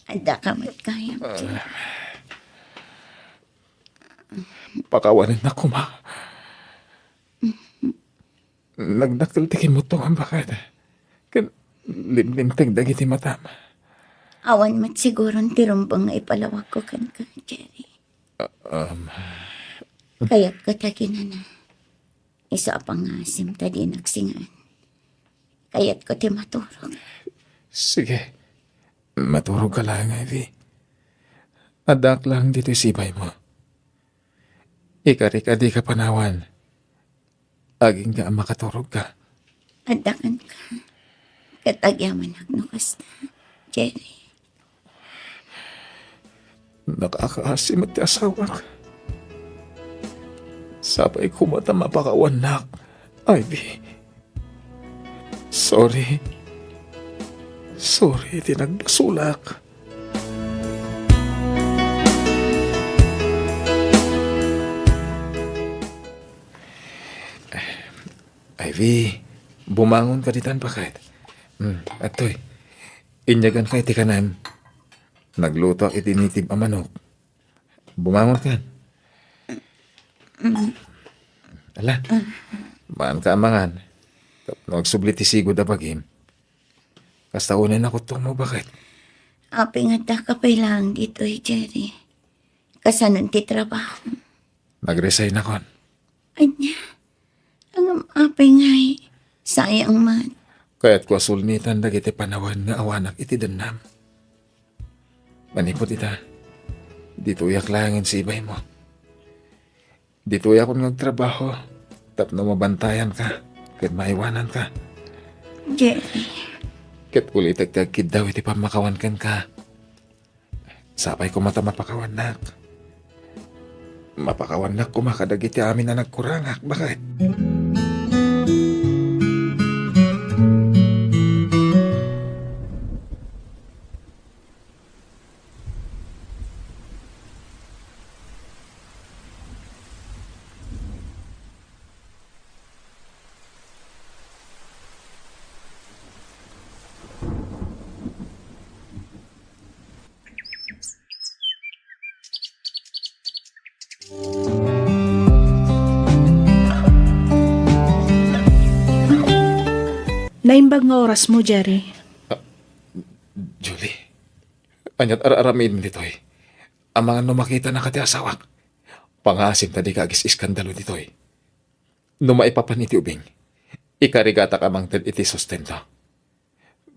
Adda ka met gayam, Jerry. Pakawanennak koma. Nagdakkel ti kimmutto nga baket. Ken limlimteg dagiti matam. Awan met siguron ti rumbeng nga ipalawagko kenka, Jerry. Ah, um. Kayatko ti aginana. Isu a pangasim ta di nagsingaan. Kayatko ti maturog. Sige. Maturog ka laeng, Ivy. Addaak laeng ditoy sibaymo. Ikarik a dika panawan. Agingga a makaturogka. Adda kenka. Ket agyamanak no kasta, Jerry. Nakakaasi met ti asawak. Sapay koma ta mapakawannak, Ivy. Sorry. Sorry iti nagbasolak. Ivy, bumangon ka ditan, baket. Hmm, atoy. Inyagan ka iti kanem. Nagluto iti nitib a manok. Bumangon ka. Ala, maan ka amangan. Tapno agsubli ti sigud a bagim. Kasta unay nakuttok mo, baket. Apay nga adda ka pay laeng ditoy, Jerry? Kasanon ti trabaho? Nag-resign akon. Ania? Ngem apay ngay? Sayang man. Kayatko a sulnitan dagiti panawen nga awanak iti dennam. Manipud ita, ditoyak laengen siibay mo. Ditoyakon nga agtrabaho tapno mabantayan ka ket maiwanan ka. Jerry. Ket ulitek ti agkiddaw iti pammakawan kenka. Sapay koma ta mapakawannak. Mapakawannak koma kadagiti amin a nagkurangak, baket. Naimbag nga oras mo, Jerry. Ah, Julie, aniat ar-aramidem ditoy? Amangan no makitanaka ti asawak. Pangaasim ta dika agis-iskandalo ditoy. No maipapan iti ubing, ikarigatak a mangted iti sustento.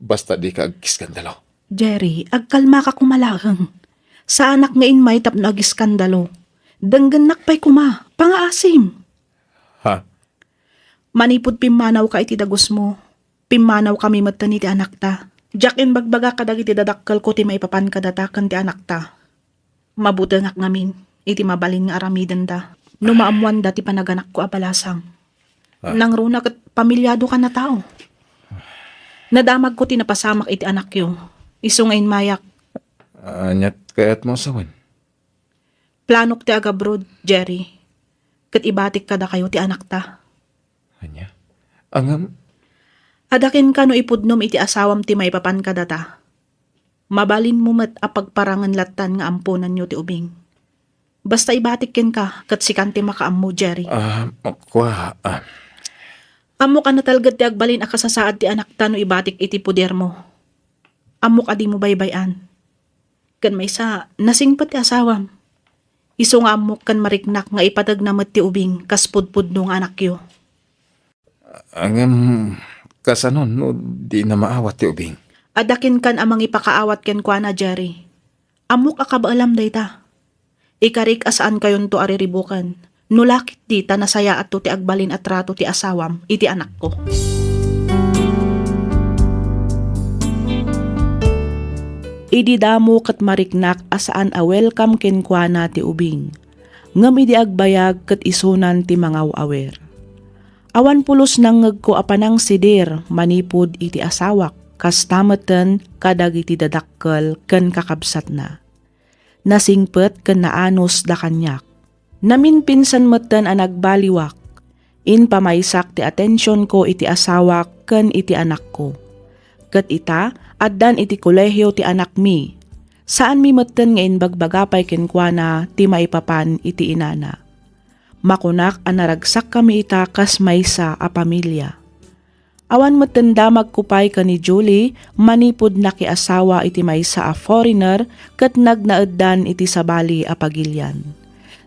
Basta dika agkiskandalo. Jerry, agkalmaka koma laeng. Saanak nga immay tapno agiskandalo. Denggennak pay koma. Pangaasim. Ha? Manipud pimmanawka iti dagusmo, pimmanawkami metten iti anakta. Diak imbagbaga kadagiti dadakkelko ti maipapan kadata ken ti anakta. Mabutengak ngamin iti mabalin nga aramidenda no maammoanda ti panaganakko a balasang. Ah. Nangruna ket pamiliadokan a tao. Nadamagko ti napasamak iti anakyo. Isu nga immayak. Aniat kayatmo a sawen? Planok ti agabroad, Jerry. Ket ibatik kadakayo ti anakta. Ania? Ngem? Adda kenka no ipudnom iti asawam ti maipapan kadata. Mabalinmo met a pagparangen lattan nga amponanyo ti ubing. Basta ibatik kenka, ket sikan ti makaammo, Jerry. Ah, kua, ah. Ammok a natalged ti agbalin a kasasaad ti anakta no ibatik iti podermo. Ammok a dimo baybay-an. Ken maysa, nasingpet ti asawam. Isu nga ammok ken mariknak nga ipateg na met ti ubing kas pudpudno nga anakyo. Ngem, kasano no di na maawat ti ubing? Adda kenkan a mangipakaawat kenkuana, Jerry. Ammok a kabaelam dayta. Ikarik a saankayonto a riribuken. No la ketdi ta nasayaatto ti agbalin a trato ti asawam iti anakko. Idi damo ket mariknak a saan a welcome kenkuana ti ubing. Ngem idi agbayag ket isunan ti mangaw-awer. Awan pulos nangngegko a panangsidir manipud iti asawak, kasta metten kadagiti dadakkel ken kakabsatna. Nasingpet ken naanusda kaniak. Naminpinsan metten a nagbaliwak. Impamaysak ti atensionko iti asawak ken iti anakko. Ket ita, addan iti kolehio ti anakmi. Saanmi metten nga imbagbaga pay kenkuana ti maipapan iti inana. Makunak a naragsakkami ita kas maysa a pamilia. Awan metten damagko pay ken ni Julie manipud nakiasawa iti maysa a foreigner ket nagnaeddan iti sabali a pagilian.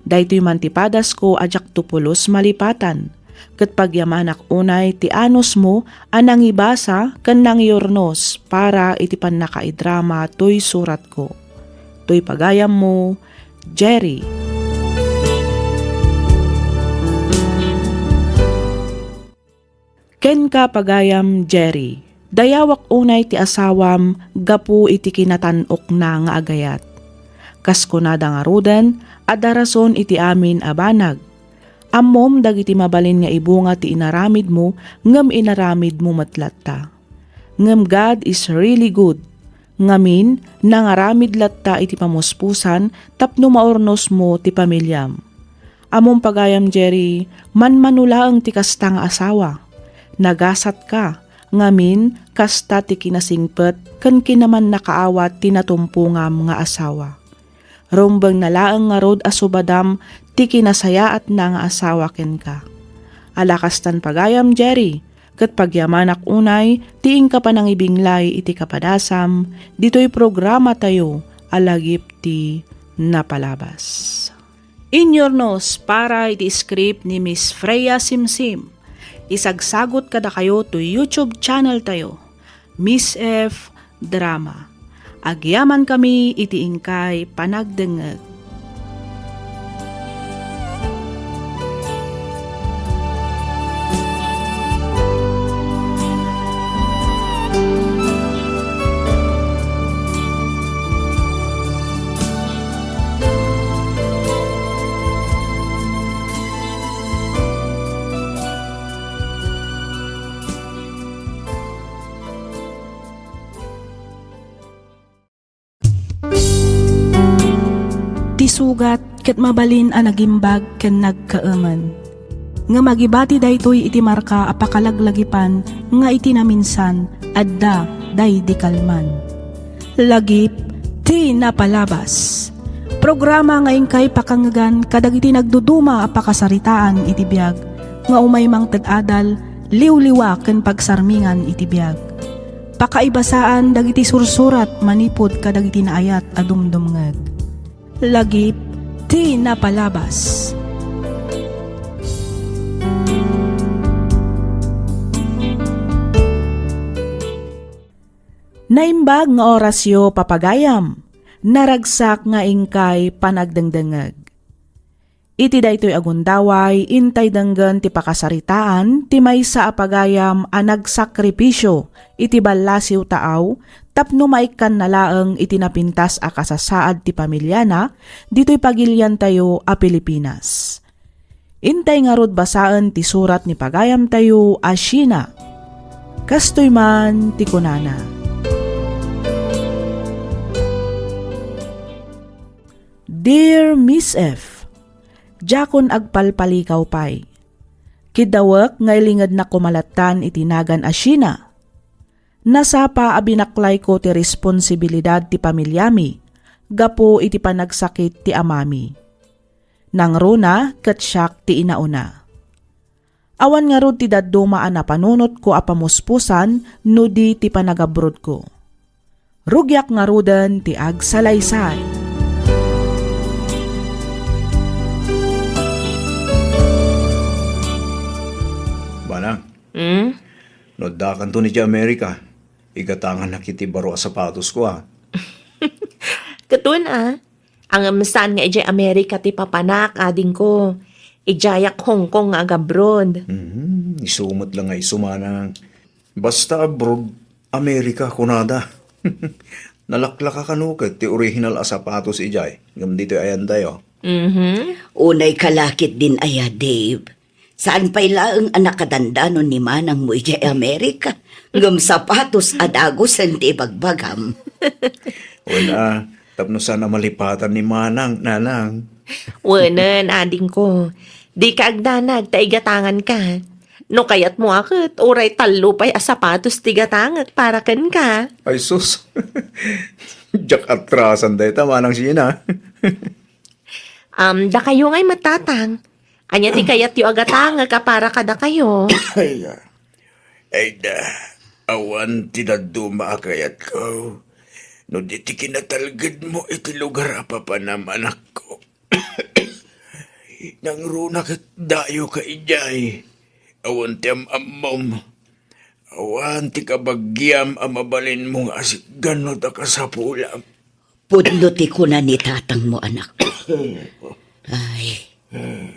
Daytoy man ti padasko a diakto pulos malipatan, ket pagyamanak unay ti anusmo a nangibasa ken nangiurnos para iti pannakaidrama toy suratko. Toy pagayammo, Jerry. Kenka, pagayam Jerry, dayawak unay ti asawam gapu iti kinatan-okna nga agayat. Kas kunada ngaruden, adda rason iti amin a banag. Ammom dagiti mabalin nga ibunga ti inaramidmo, ngem inaramidmo met latta. Ngem God is really good. Ngamin, nangaramid latta iti pamuspusan tapno maurnosmo ti pamiliam. Ammom, pagayam Jerry, manmano laeng ti kasta nga asawa. Nagasatka, ngamin, kasta ti kinasingpet ken kinamannakaawat ti natumpongam nga asawa. Rumbengna laeng ngarud a subadam ti kinasayaatna nga asawa kenka. Ala kastan pagayam, Jerry, ket pagyamanak unay ti inka panangibinglay iti kapadasam ditoy programatayo a Lagip ti Napalabas. Inyurnos para iti script ni Miss Freya Simsim. Isagsagut kadakayo toy YouTube channel tayo, Miss F Drama. Agyamankami iti inkay panagdengngeg. Ti sugat ket mabalin a nagimbag ken nagkaemen. Ngem agibati daytoy iti marka a pakalaglagipan nga iti naminsan, adda daydi kalman. Lagip ti Napalabas. Programa nga inkay pakangngegan kadagiti nagduduma a pakasaritaan iti biag nga umay mangted adal, liwliwa ken pagsarmingan iti biag. Pakaibasaan dagiti sursurat manipud kadagiti naayat a dumdumngeg. Lagip ti Napalabas. Naimbag nga orasyo, papagayam. Naragsak nga inkay panagdengdengngeg. Iti daytoy a gundaway, intay denggen ti pakasaritaan ti maysa a pagayam a nagsakripisio iti ballasiw taaw tapno maikkanna laeng iti napintas a kasasaad ti pamiliana ditoy pagiliantayo a Pilipinas. Intay ngarud basaen ti surat ni pagayamtayo a Sheena. Kastoy man ti kunana, Dear Miss F, diakon agpalpalikaw pay. Kiddawek nga ilingednak koma lattan iti nagan a Sheena. Nasapa a binaklayko ti responsibilidad ti pamiliami gapu iti panagsakit ti amami. Nangruna ket siak ti inauna. Awan ngarud ti dadduma a napanunotko a pamuspusan no di ti panagabrodko. Rugiak ngaruden ti agsalaysay. Manang, Hmm? No addakanton idiay Amerika, igatangannak iti baro a sapatosko, a. Ket wen, a. Ngem saan nga idiay Amerika ti papanak, adingko. Idiayak Hong Kong nga agabroad. Hmm, isu met la nga isu, manang. Basta abroad, Amerika, kunada. Nalaklaka kano ket ti original a sapatos idiay, ngem ditoy ayantayo. Mhm. Unay ka la ketdin aya, Dave. Saan pay laeng a nakadandanon ni manangmo idiay Amerika, ngem sapatos a dagusen ti ibagbagam. Wen, a, tapno saan a malipatan ni manang, nanang. Wenen, adingko. Dika agdanag ta igatanganka. No kayatmo a ket, uray tallo pay a sapatos ti igatangek para kenka. Ay sus. Diak atrasan dayta, Manang Sheena. Um, dakayo ngay met, Tatang. Ania ti kayatyo a gatangek a para kadakayo? Ay, ah. Ay da, awan ti dadduma a kayatko. No di ti kinatalgedmo iti lugar a papanam, anakko. Nangruna ket dayoka idiay. Awan ti am-ammom. Awan ti kabagiam a mabalinmo nga asikgan no adda kasapulam. Pudno ti kuna ni tatangmo, anakko. Ay,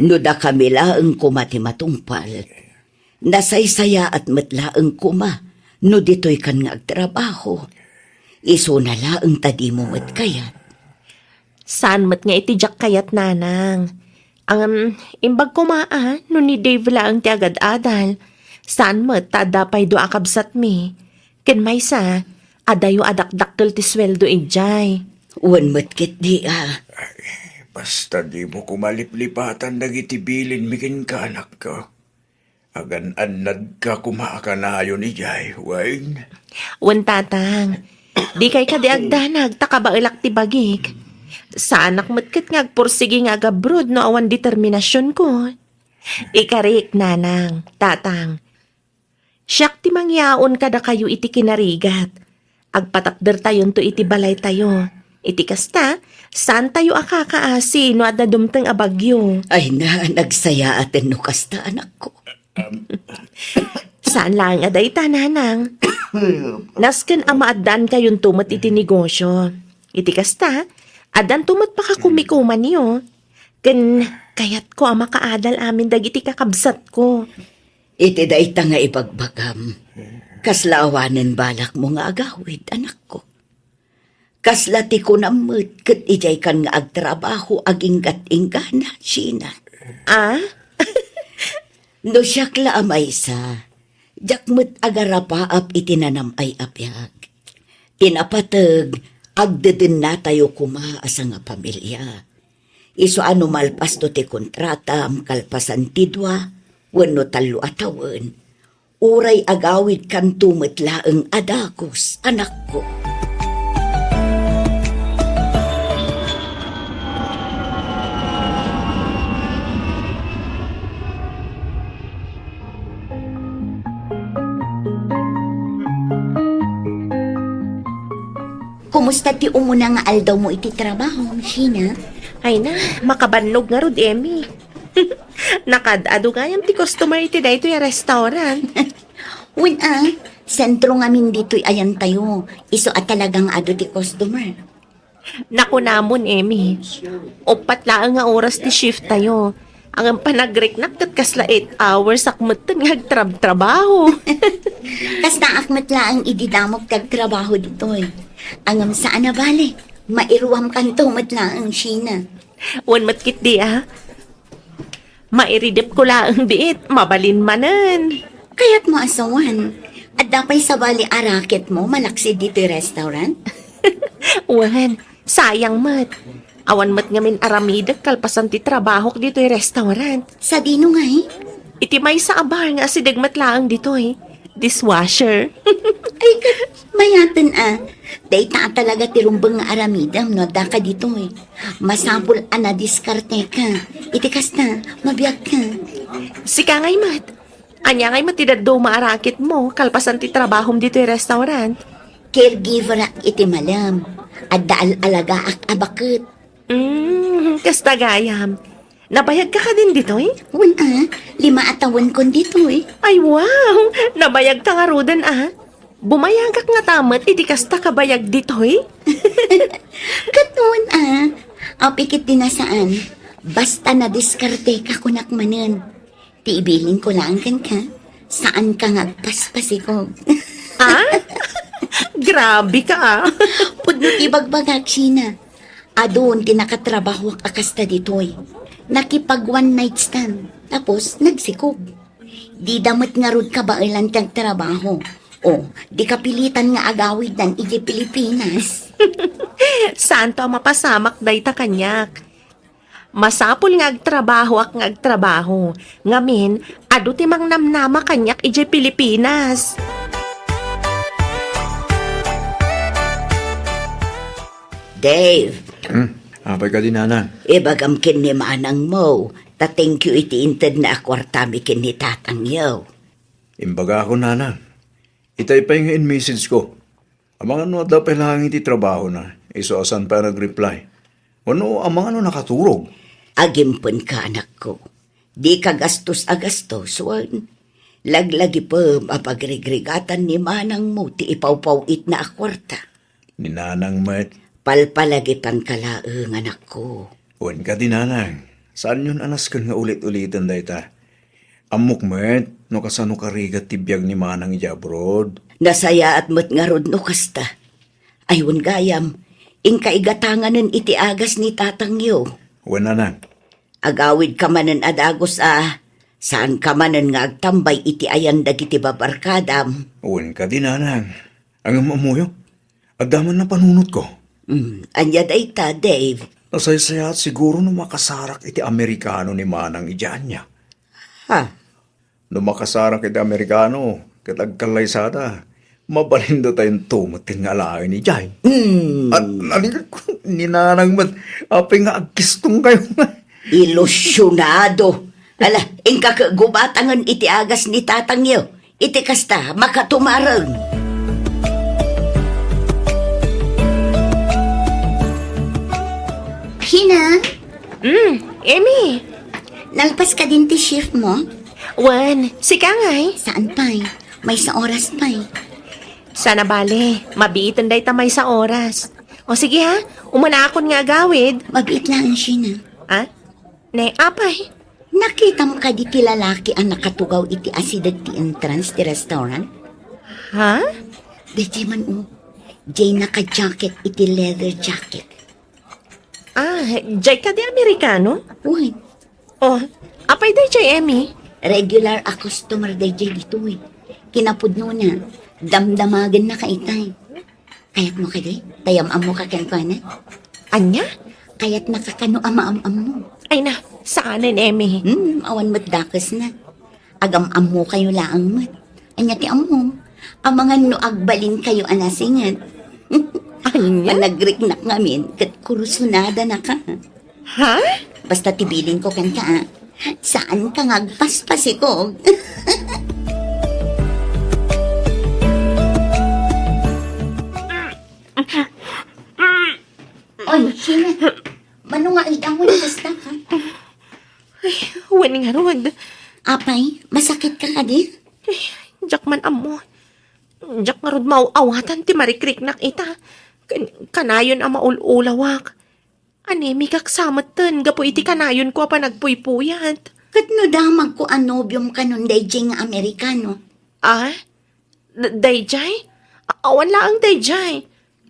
no dakami laeng koma ti matungpal, nasaysayaat met laeng koma no ditoykan nga agtrabaho. Isuna laeng ta dimo met kayat. Saan met nga iti diak kayat, Nanang. Ngem, imbag koma a no ni Dave laeng ti agad-adal. Saan met ta adda pay dua a kabsatmi. Ken maysa, adayo a dakdakkel ti sueldo idiay. Wen met ketdi a. Ay, basta dimo koma liplipatan dagiti bilinmi kenka, anakko. Agan-annadka koma a kanayon idiay, wen? Wen, Tatang. Dikay kadi agdanag ta kabaelak ti bagik. Saanak met ket nga agpursigi nga agabroad no awan determinasionko. Ikarik, Nanang, Tatang. Siak ti mangyaon kadakayo iti kinarigat. Agpatakdertayonto iti balaytayo. Iti kasta, saantayo a kakaasi no adda dumteng a bagyo. Ay na, nagsayaaten no kasta, anakko. Saan laeng a dayta, Nanang. Nasken a maaddankayonto met iti negosyo. Iti kasta, addanto met pakakumikumanyo. Ken kayatko a makaadal amin dagiti kakabsatko. Iti dayta nga ibagbagam, kasla awanen balakmo nga agawid, anakko. Kasla ti kunam met ket idiaykan nga agtrabaho aginggat-inggana, Sheena. Ah? No siak la a maysa, diak met agarapaap iti nanam-ay a biag. Ti napateg, agdedennatayo koma a sangapamilia. Isu a no malpasto ti kontratam kalpasan ti dua wenno tallo a tawen, uray agawidkanto met laeng a dagus, anakko. Kumusta ti umuna nga aldawmo iti trabaho, Sheena? Ay na, makabannog ngarud, Emmy. Nakaad-ado gayam ti customer iti daytoy a restaurant. Wen a, sentro ngamin ditoy ayantayo. Isu a talaga nga adu ti customer. Nakunamon, Emmy. Uppat laeng nga oras ti shift tayo. Ngem panagriknak ket kasla eight hours ak metten nga agtrabtrabaho. Kastaak met laeng idi damok ti agtrabaho ditoy. Ngem saan a bale, mairuamkanto met laeng, Sheena. Wen met ketdi a. Mairidepko laeng biit, mabalin manen. Kayatmo a sawen, adda pay sabali a racketmo malaksid ditoy restaurant? Wen, sayang met. Awan met ngamin aramidek kalpasan ti trabahok ditoy restaurant. Sadino ngay? Iti maysa a bar nga asideg met laeng ditoy. Dishwasher. Ay, ket mayaten a. Dayta a talaga ti rumbeng nga aramidem no addaka ditoy. Masapul a nadiskarteka. Iti kasta, mabiagka. Sika ngay met. Ania ngay met ti dadduma a racketmo kalpasan ti trabahom ditoy restaurant? Caregiver ak iti malem. Adda al-alagaak a baket. Mm, kasta gayam. Nabayagka kadin ditoy? Wen a, lima a tawenkon ditoy. Ay, wow! Nabayagka ngaruden a. Bumayagak ngata met iti kasta kabayag ditoy? Ket wen a, apay ketdi a saan. Basta nadiskarteka kunak manen. Ti ibilinkon laeng kenka, saanka nga agpaspasikog. Ah? Grabe ka, ah. Pudno ti ibagbagak, Sheena. Adun ti nakatrabahoak a kasta ditoy. Nakipag one night stand, tapos nagsikog. Dida met ngarud kabaelan ti agtrabaho. O, di kapilitan nga agawiddan iti Pilipinas. Saanto a mapasamak dayta kaniak. Masapul nga agtrabahoak nga agtrabaho. Ngamin, adu ti mangnamnama kaniak idiay Pilipinas. Dave. Hmm, apay kadi, Nanang? Ibagam ken ni manangmo, ta thank you iti intedna a kuartami ken ni tatangyo. Imbagakon, Nanang. Itay pay nga in-message ko. Amangan no adda pay laeng iti trabahona, isu a saan pay a nag-reply. Wenno amangan no nakaturog. Agimpenka, anakko. Dika gastos a gastos, wen. Laglagipem a pagrigrigatan ni manangmo ti ipawpaw-itna a kuarta. Ni Nanang met. Palpalagipanka laeng, anakko. Wen kadi, Nanang, saanyon a nasken nga ulit-uliten dayta. Ammok met no kasano karigat ti biag ni Manang idiay abroad. Nasayaat met ngarud no kasta. Ay, wen gayam, inka igatanganen iti agas ni tatangyo. Wen, Nanang. Agawidka manen a dagus a, saanka manen nga agtambay iti ayan dagiti babarkadam. Wen kadi, Nanang. Ngem ammoyo, adda man napanunotko. Mm, ania dayta, Dave? Nasaysayaat siguro no makasarak iti Amerikano ni Manang idiay ania. Ha? No makasarak iti Amerikano ket agkallaysada, mabalinda tayo met nga alaen idiay. Hmm. At naligat ko, ni Nanang met, apay nga agkistong kayo nga. Ilusyonado. Ala, inka ket gubatangen iti agas ni tatangyo. Iti kasta, makatumareng. Hina? Mm, Emmy. Nalpas ka din ti shift mo? Wen, sika ngay? Saan pay? Maysa oras pay. Sana bale, mabiiten dayta maysa oras. O sige ha, umunakon nga agawid. Mabiit laeng, Sheena. Ha? Ne, apay? Nakitam kadi ti lalaki a nakatugaw iti asideg ti entrance ti restaurant? Ha? Daydiay man, o. Diay naka-jacket iti leather jacket. Ah, diay kadi Amerikano? Wen. Oh, apay daydiay, Emmy? Regular a customer daydiay ditoy. Kinapudnona, damdamagenna ka itay. Kayatmo kadi? Ta am-ammoka kenkuana? Ania? Kayatnaka kano a maam-ammo? Ay na, saanen, Emmy. Hmm, awan met dakesna. Agam-ammokayo laeng met. Ania ti ammom? Amangan no agbalinkayo a nasinget. Ania? Panagriknak ngamin, ket kursonadanaka. Ha? Basta ti bilinko kenka, a, saanka nga agpaspasikog. Oy, Sheena, mano nga idawon kasta ka? Ay, wen ngarud. Apay, masakitka kadi? Ay, diak man ammo. Diak ngarud maaw-awatan ti marikriknak ita. Kan-, kanayon a maul-ulawak. Anemikak sa metten gapu iti kanayonko a panagpuypuyat. Ket no damagko a nobiom kanon daydiay nga Amerikano? Ah? D-, daydiay? A-, awan laeng daydiay.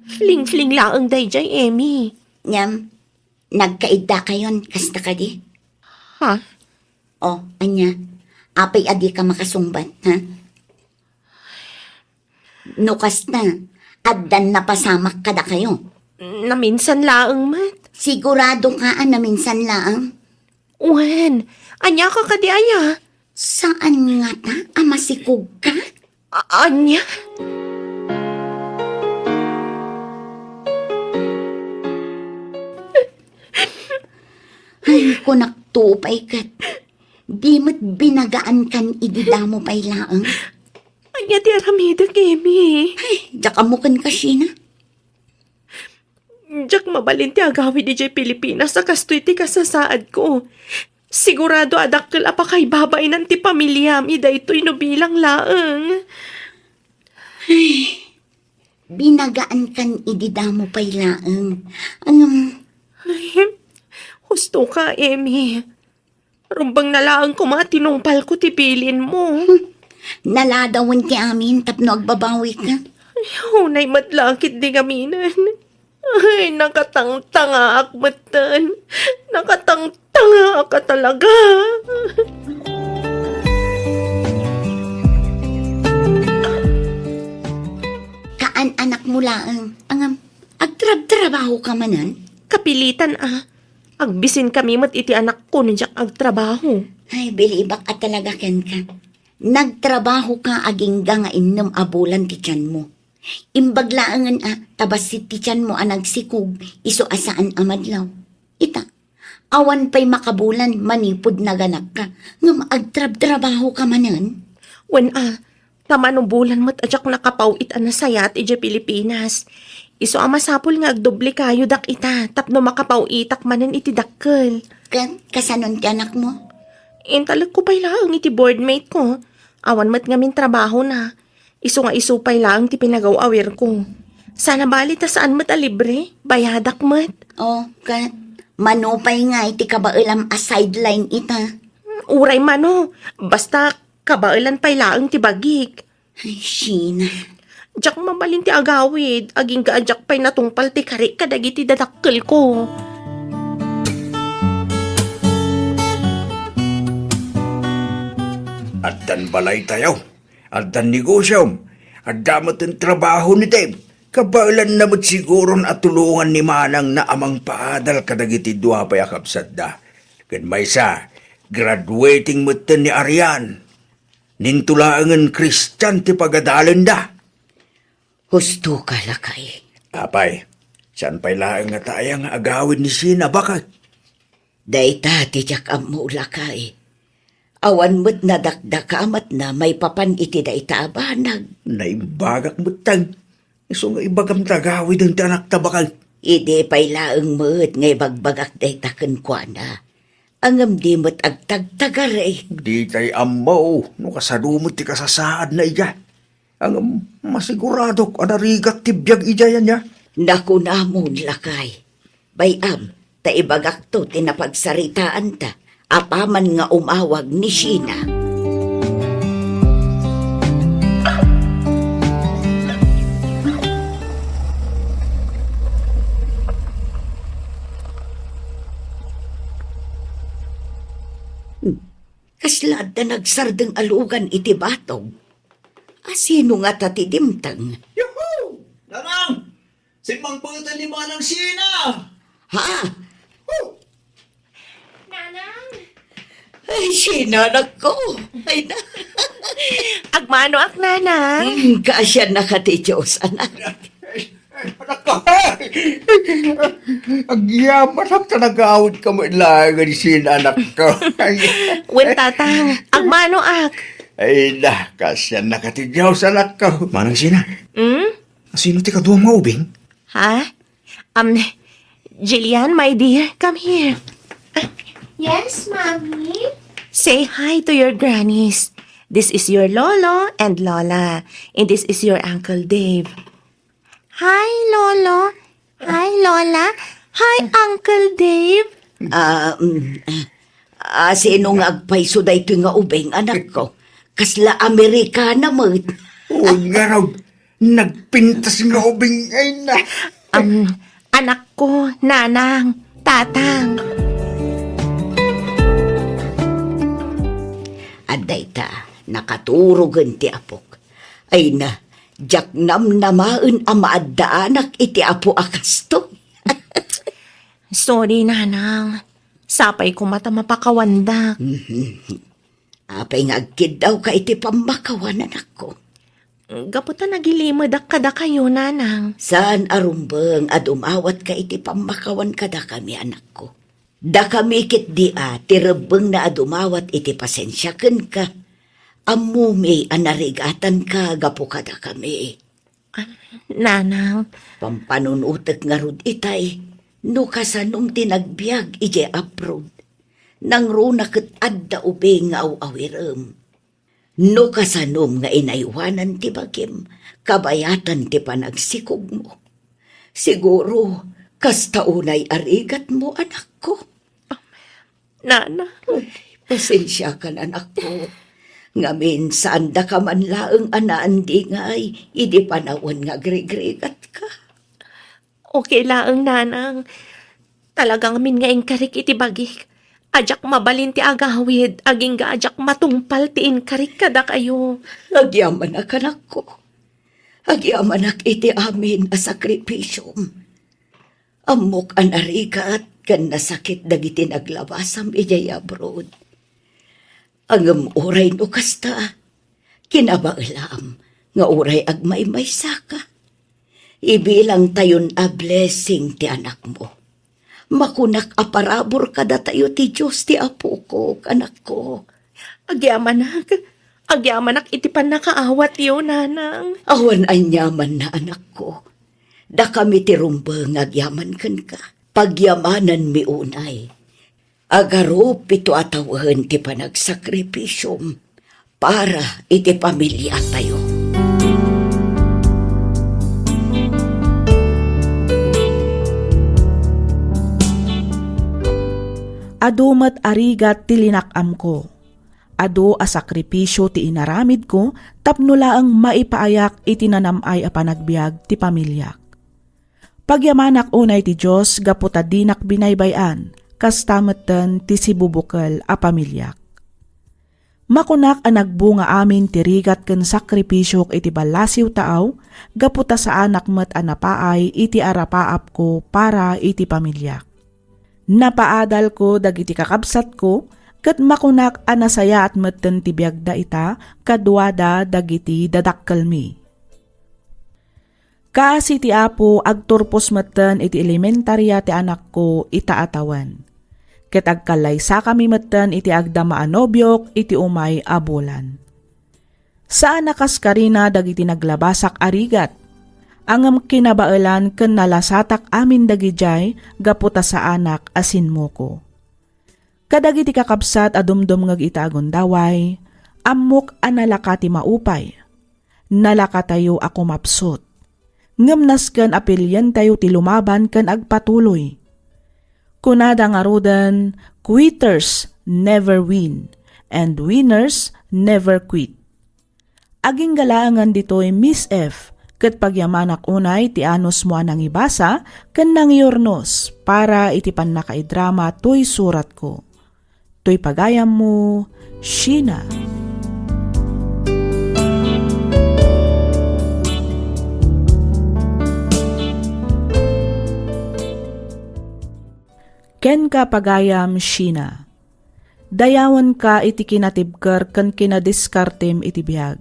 Fling-fling laeng daydiay, Emmy. Ngem, nagkaiddakayon, kasta kadi? Ha? O, ania? Apay a dika makasungbat, ha? No kasta, addan napasamak kadakayo? Naminsan laeng met. Sigurado ka a naminsan laeng? Wen, ania ka kadi aya? Saan ngata a masikog ka? A-, ania? Ay, kunak to pay ket. Di met binagaan kan idi damo pay laeng. Ania ti aramidek, Emmy? Ay, diak ammo kenka, Sheena. Diak mabalin ti agawid idiay Pilipinas a kastoy ti kasasaadko. Sigurado a dakkel a pakaibabainan ti pamiliam idaytoy no bilang laeng. Ay, binagaan kan idi damo pay laeng. Ngem, ay, husto ka, Emmy. Rumbeng na laeng koma a tinungpalko ti bilinmo. Hmm. Naladawen ti amin tapno agbabawika. Ay, unay met la ketdi ngamin. Ay, nakatangtangaak metten. Nakatangtangaak a talaga. Kaan-anakmo laeng. Ngem, agtrabtrabaho ka manen? Kapilitan a. Agbisinkami met iti anakko no diak agtrabaho. Ay, bilibak a talaga kenka. Nagtrabaho ka agingga nga innem a bulan ti tianmo. Imbag laengen a ta bassit ti tianmo a nagsikog isu a saan a madlaw. Ita, awan pay makabulan manipud naganakka, ngem agtrabtrabaho ka manen? Wen a, ta mano bulan met a diak nakapaw-it a nasayaat idiay Pilipinas. Isu a masapul nga agdoble kayo dak ita tapno makapaw-itak manen iti dakkel. Ket kasanon ti anakmo? Intalekko pay laeng iti boardmate ko. Awan met ngamin trabahona. Isu nga isu pay laeng ti pinagaw-awirko. Sana bali ta saan met a libre, bayadak met. O, ket mano pay ngay ti kabaelam a sideline ita? Uray mano, basta kabaelan pay laeng ti bagik. Ay, Sheena. Diak mabalin ti agawid, agingga a diak pay natungpal ti karik kadagiti dadakkelko. Addan balaytayo. Addan negosiom, adda met ti trabaho ni Dave. Kabaelanna met siguron a tulongan ni manangna a mangpaadal kadagiti dua pay a kabsatda. Ken maysa, graduating metten ni Arian. Ninto laengen Kristian ti pagadalenda. Husto ka, lakay. Apay, saan pay laeng nga taya nga agawid ni Sina, baket? Dayta ti diak ammo, lakay. Awan met nadakdakamatna maipapan iti dayta a banag. Naimbagak metten. Isu nga ibagam ta agawiden ti anakta, baket. Idi pay laeng met nga ibagbagak dayta kenkuana. Ngem di met agtagtagari. Ditay ammo no kasano met ti kasasaadna idiay. Ngem masiguradok a narigat ti biag idiay ania. Nakunamon, lakay. Bay-am, ta ibagakto ti napagsaritaanta apaman nga umawag ni Sheena. Hmm. Kasla adda nagsardeng a lugan iti batog. A, sino ngata ti dimteng? Yuhu! Nanang! Simmangpeten ni Manang Sheena! Ha? Huh! Nanang! Ay, Sheena, anak ko. Ay, na. Agmanoak, Nanang. Hmm, kaasiannaka ti Diyos, anak. Anak ko. Agyamanak ta nagawid ka met laeng, Sheena, anak ko. Wen, Tatang, agmanoak. Ay, na, kaasiannaka ti Diyos, anak ko. Manang Sheena. Hmm? Sino ti kaduam nga ubing? Ha? Um, Jillian, my dear, come here. Yes, Mommy? Say hi to your grannies. This is your lolo and lola. And this is your Uncle Dave. Hi, Lolo. Hi, Lola. Hi, Uncle Dave. Ah, mm, ah, sino nga agpayso daytoy nga ubing, anak ko? Kasla Amerikana met. Oo, ngarud. Nagpintas nga ubing ay na. Um, anak ko, nanang, tatang. Adda ita, nakaturogen ti apok. Ay na, diak namnamaen a maaddaanak iti apo a kastoy. Sorry, nanang. Sapay koma ta mapakawandak. Mhm. Apay nga agkiddawka iti pammakawan, anakko? Gapu ta nagilimedak kadakayo, nanang. Saan a rumbeng a dumawatka iti pammakawan kadakami, anakko. Dakami ketdi a ti rebbengna a dumawat iti pasensia kenka. Ammomi a narigatanka gapu kadakami. Ah, nanang. Pampanunotek ngarud itay, no kasanom ti nagbiag idiay abroad. Nangruna ket adda ubing nga aw-awirem. No kasanom nga inaywanan ti bagim, kabayatan ti panagsikogmo. Siguro, kasta unay a rigatmo, anakko. Nanang. Ay, pasensiakan, anakko. Ngamin, saandaka man laeng a naandingay idi panawen nga agrigrigatka. Okay laeng, nanang. Talaga ngamin nga inkarik iti bagik. A diak mabalin ti agawid, agingga a diak matungpal ti inkarik kadakayo. Agyamanak, anakko. Agyamanak iti amin a sakripisiom. Ammok a narigat ken nasakit dagiti naglabasam idiay abroad. Ngem uray no kasta, kinabaelam nga uray agmaymaysaka. Ibilangtayon a blessing ti anakmo. Makunak a parabur kadatayo ti Dios ti apokok, anakko. Agyamanak, agyamanak iti pannakaawatyo, nanang. Awan aniamanna, anakko. Dakami ti rumbeng nga agyaman kenka. Pagyamananmi unay. Agarup ito a tawen ti panagsakripisom para iti pamiliatayo. Adu met a rigat ti linak-amko. Adu a sakripisio ti inaramidko tapno laeng maipaayak iti nanam-ay a panagbiag ti pamiliak. Pagyamanak unay ti Dios gapu ta dinak binaybay-an, kasta metten ti sibubukel a pamiliak. Makunak a nagbunga amin ti rigat ken sakripisiok iti ballasiw taaw, gapu ta saanak met a napaay iti arapaapko para iti pamiliak. Napaadalko dagiti kakabsatko Ket makunak a nasayaat metten ti biagda ita kaduada dagiti dadakkelmi. Kaasi ti Apo agturpos metten iti elementaria ti anakko ita a tawen. Ket agkallaysakami metten iti agdama a nobiok iti umay a bulan. Saan a kas karina dagiti naglabasak a rigat, ngem kinabaelan ken nalasatak amin dagidiay gapu ta saanak a sinmuko. Kadagiti kakabsat a dumdumngeg ita a gundaway, ammok a nalaka ti maupay. Nalakatayo a kumapsut. Ngem nasken a pilientayo ti lumaban ken agpatuloy. Kunada ngaruden, "Quitters never win, and winners never quit." Agingga laengen ditoy, Miss F, ket pagyamanak unay ti anusmo a nangibasa ken nangyurnos para iti pannakaidrama toy suratko. Toy pagayammo, Sheena. Kenka, pagayam Sheena. Dayawenka iti kinatibker ken kinadiskartem iti biag.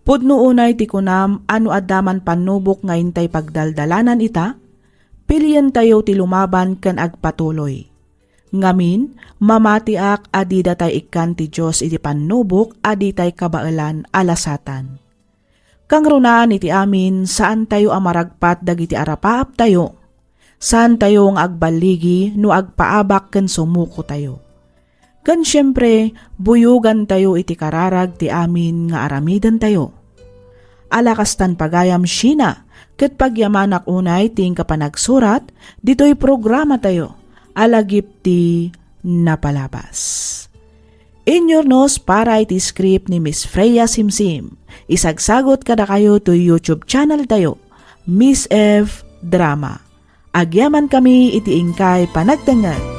Pudno unay ti kunam a no adda man pannubok nga intay pagdaldalanan ita, pilientayo ti lumaban ken agpatuloy. Ngamin, mamatiak a dida tay ikkan ti Dios iti pannubok a ditay kabaelan a lasatan. Kangrunaan iti amin, saantayo a maragpat dagiti arapaaptayo. Saantayo nga agballigi no agpaabak ken sumukotayo. Ken siempre, buyogantayo iti kararag ti amin nga aramidentayo. Ala kastan, pagayam Sheena, ket pagyamanak unay ti inka panagsurat ditoy programatayo a lagip ti napalabas. Inyurnos para iti script ni Miss Freya Simsim. Isagsagot kadakayo toy YouTube channel tayo, Miss F Drama. Agyamankami iti inkay panagdengngeg.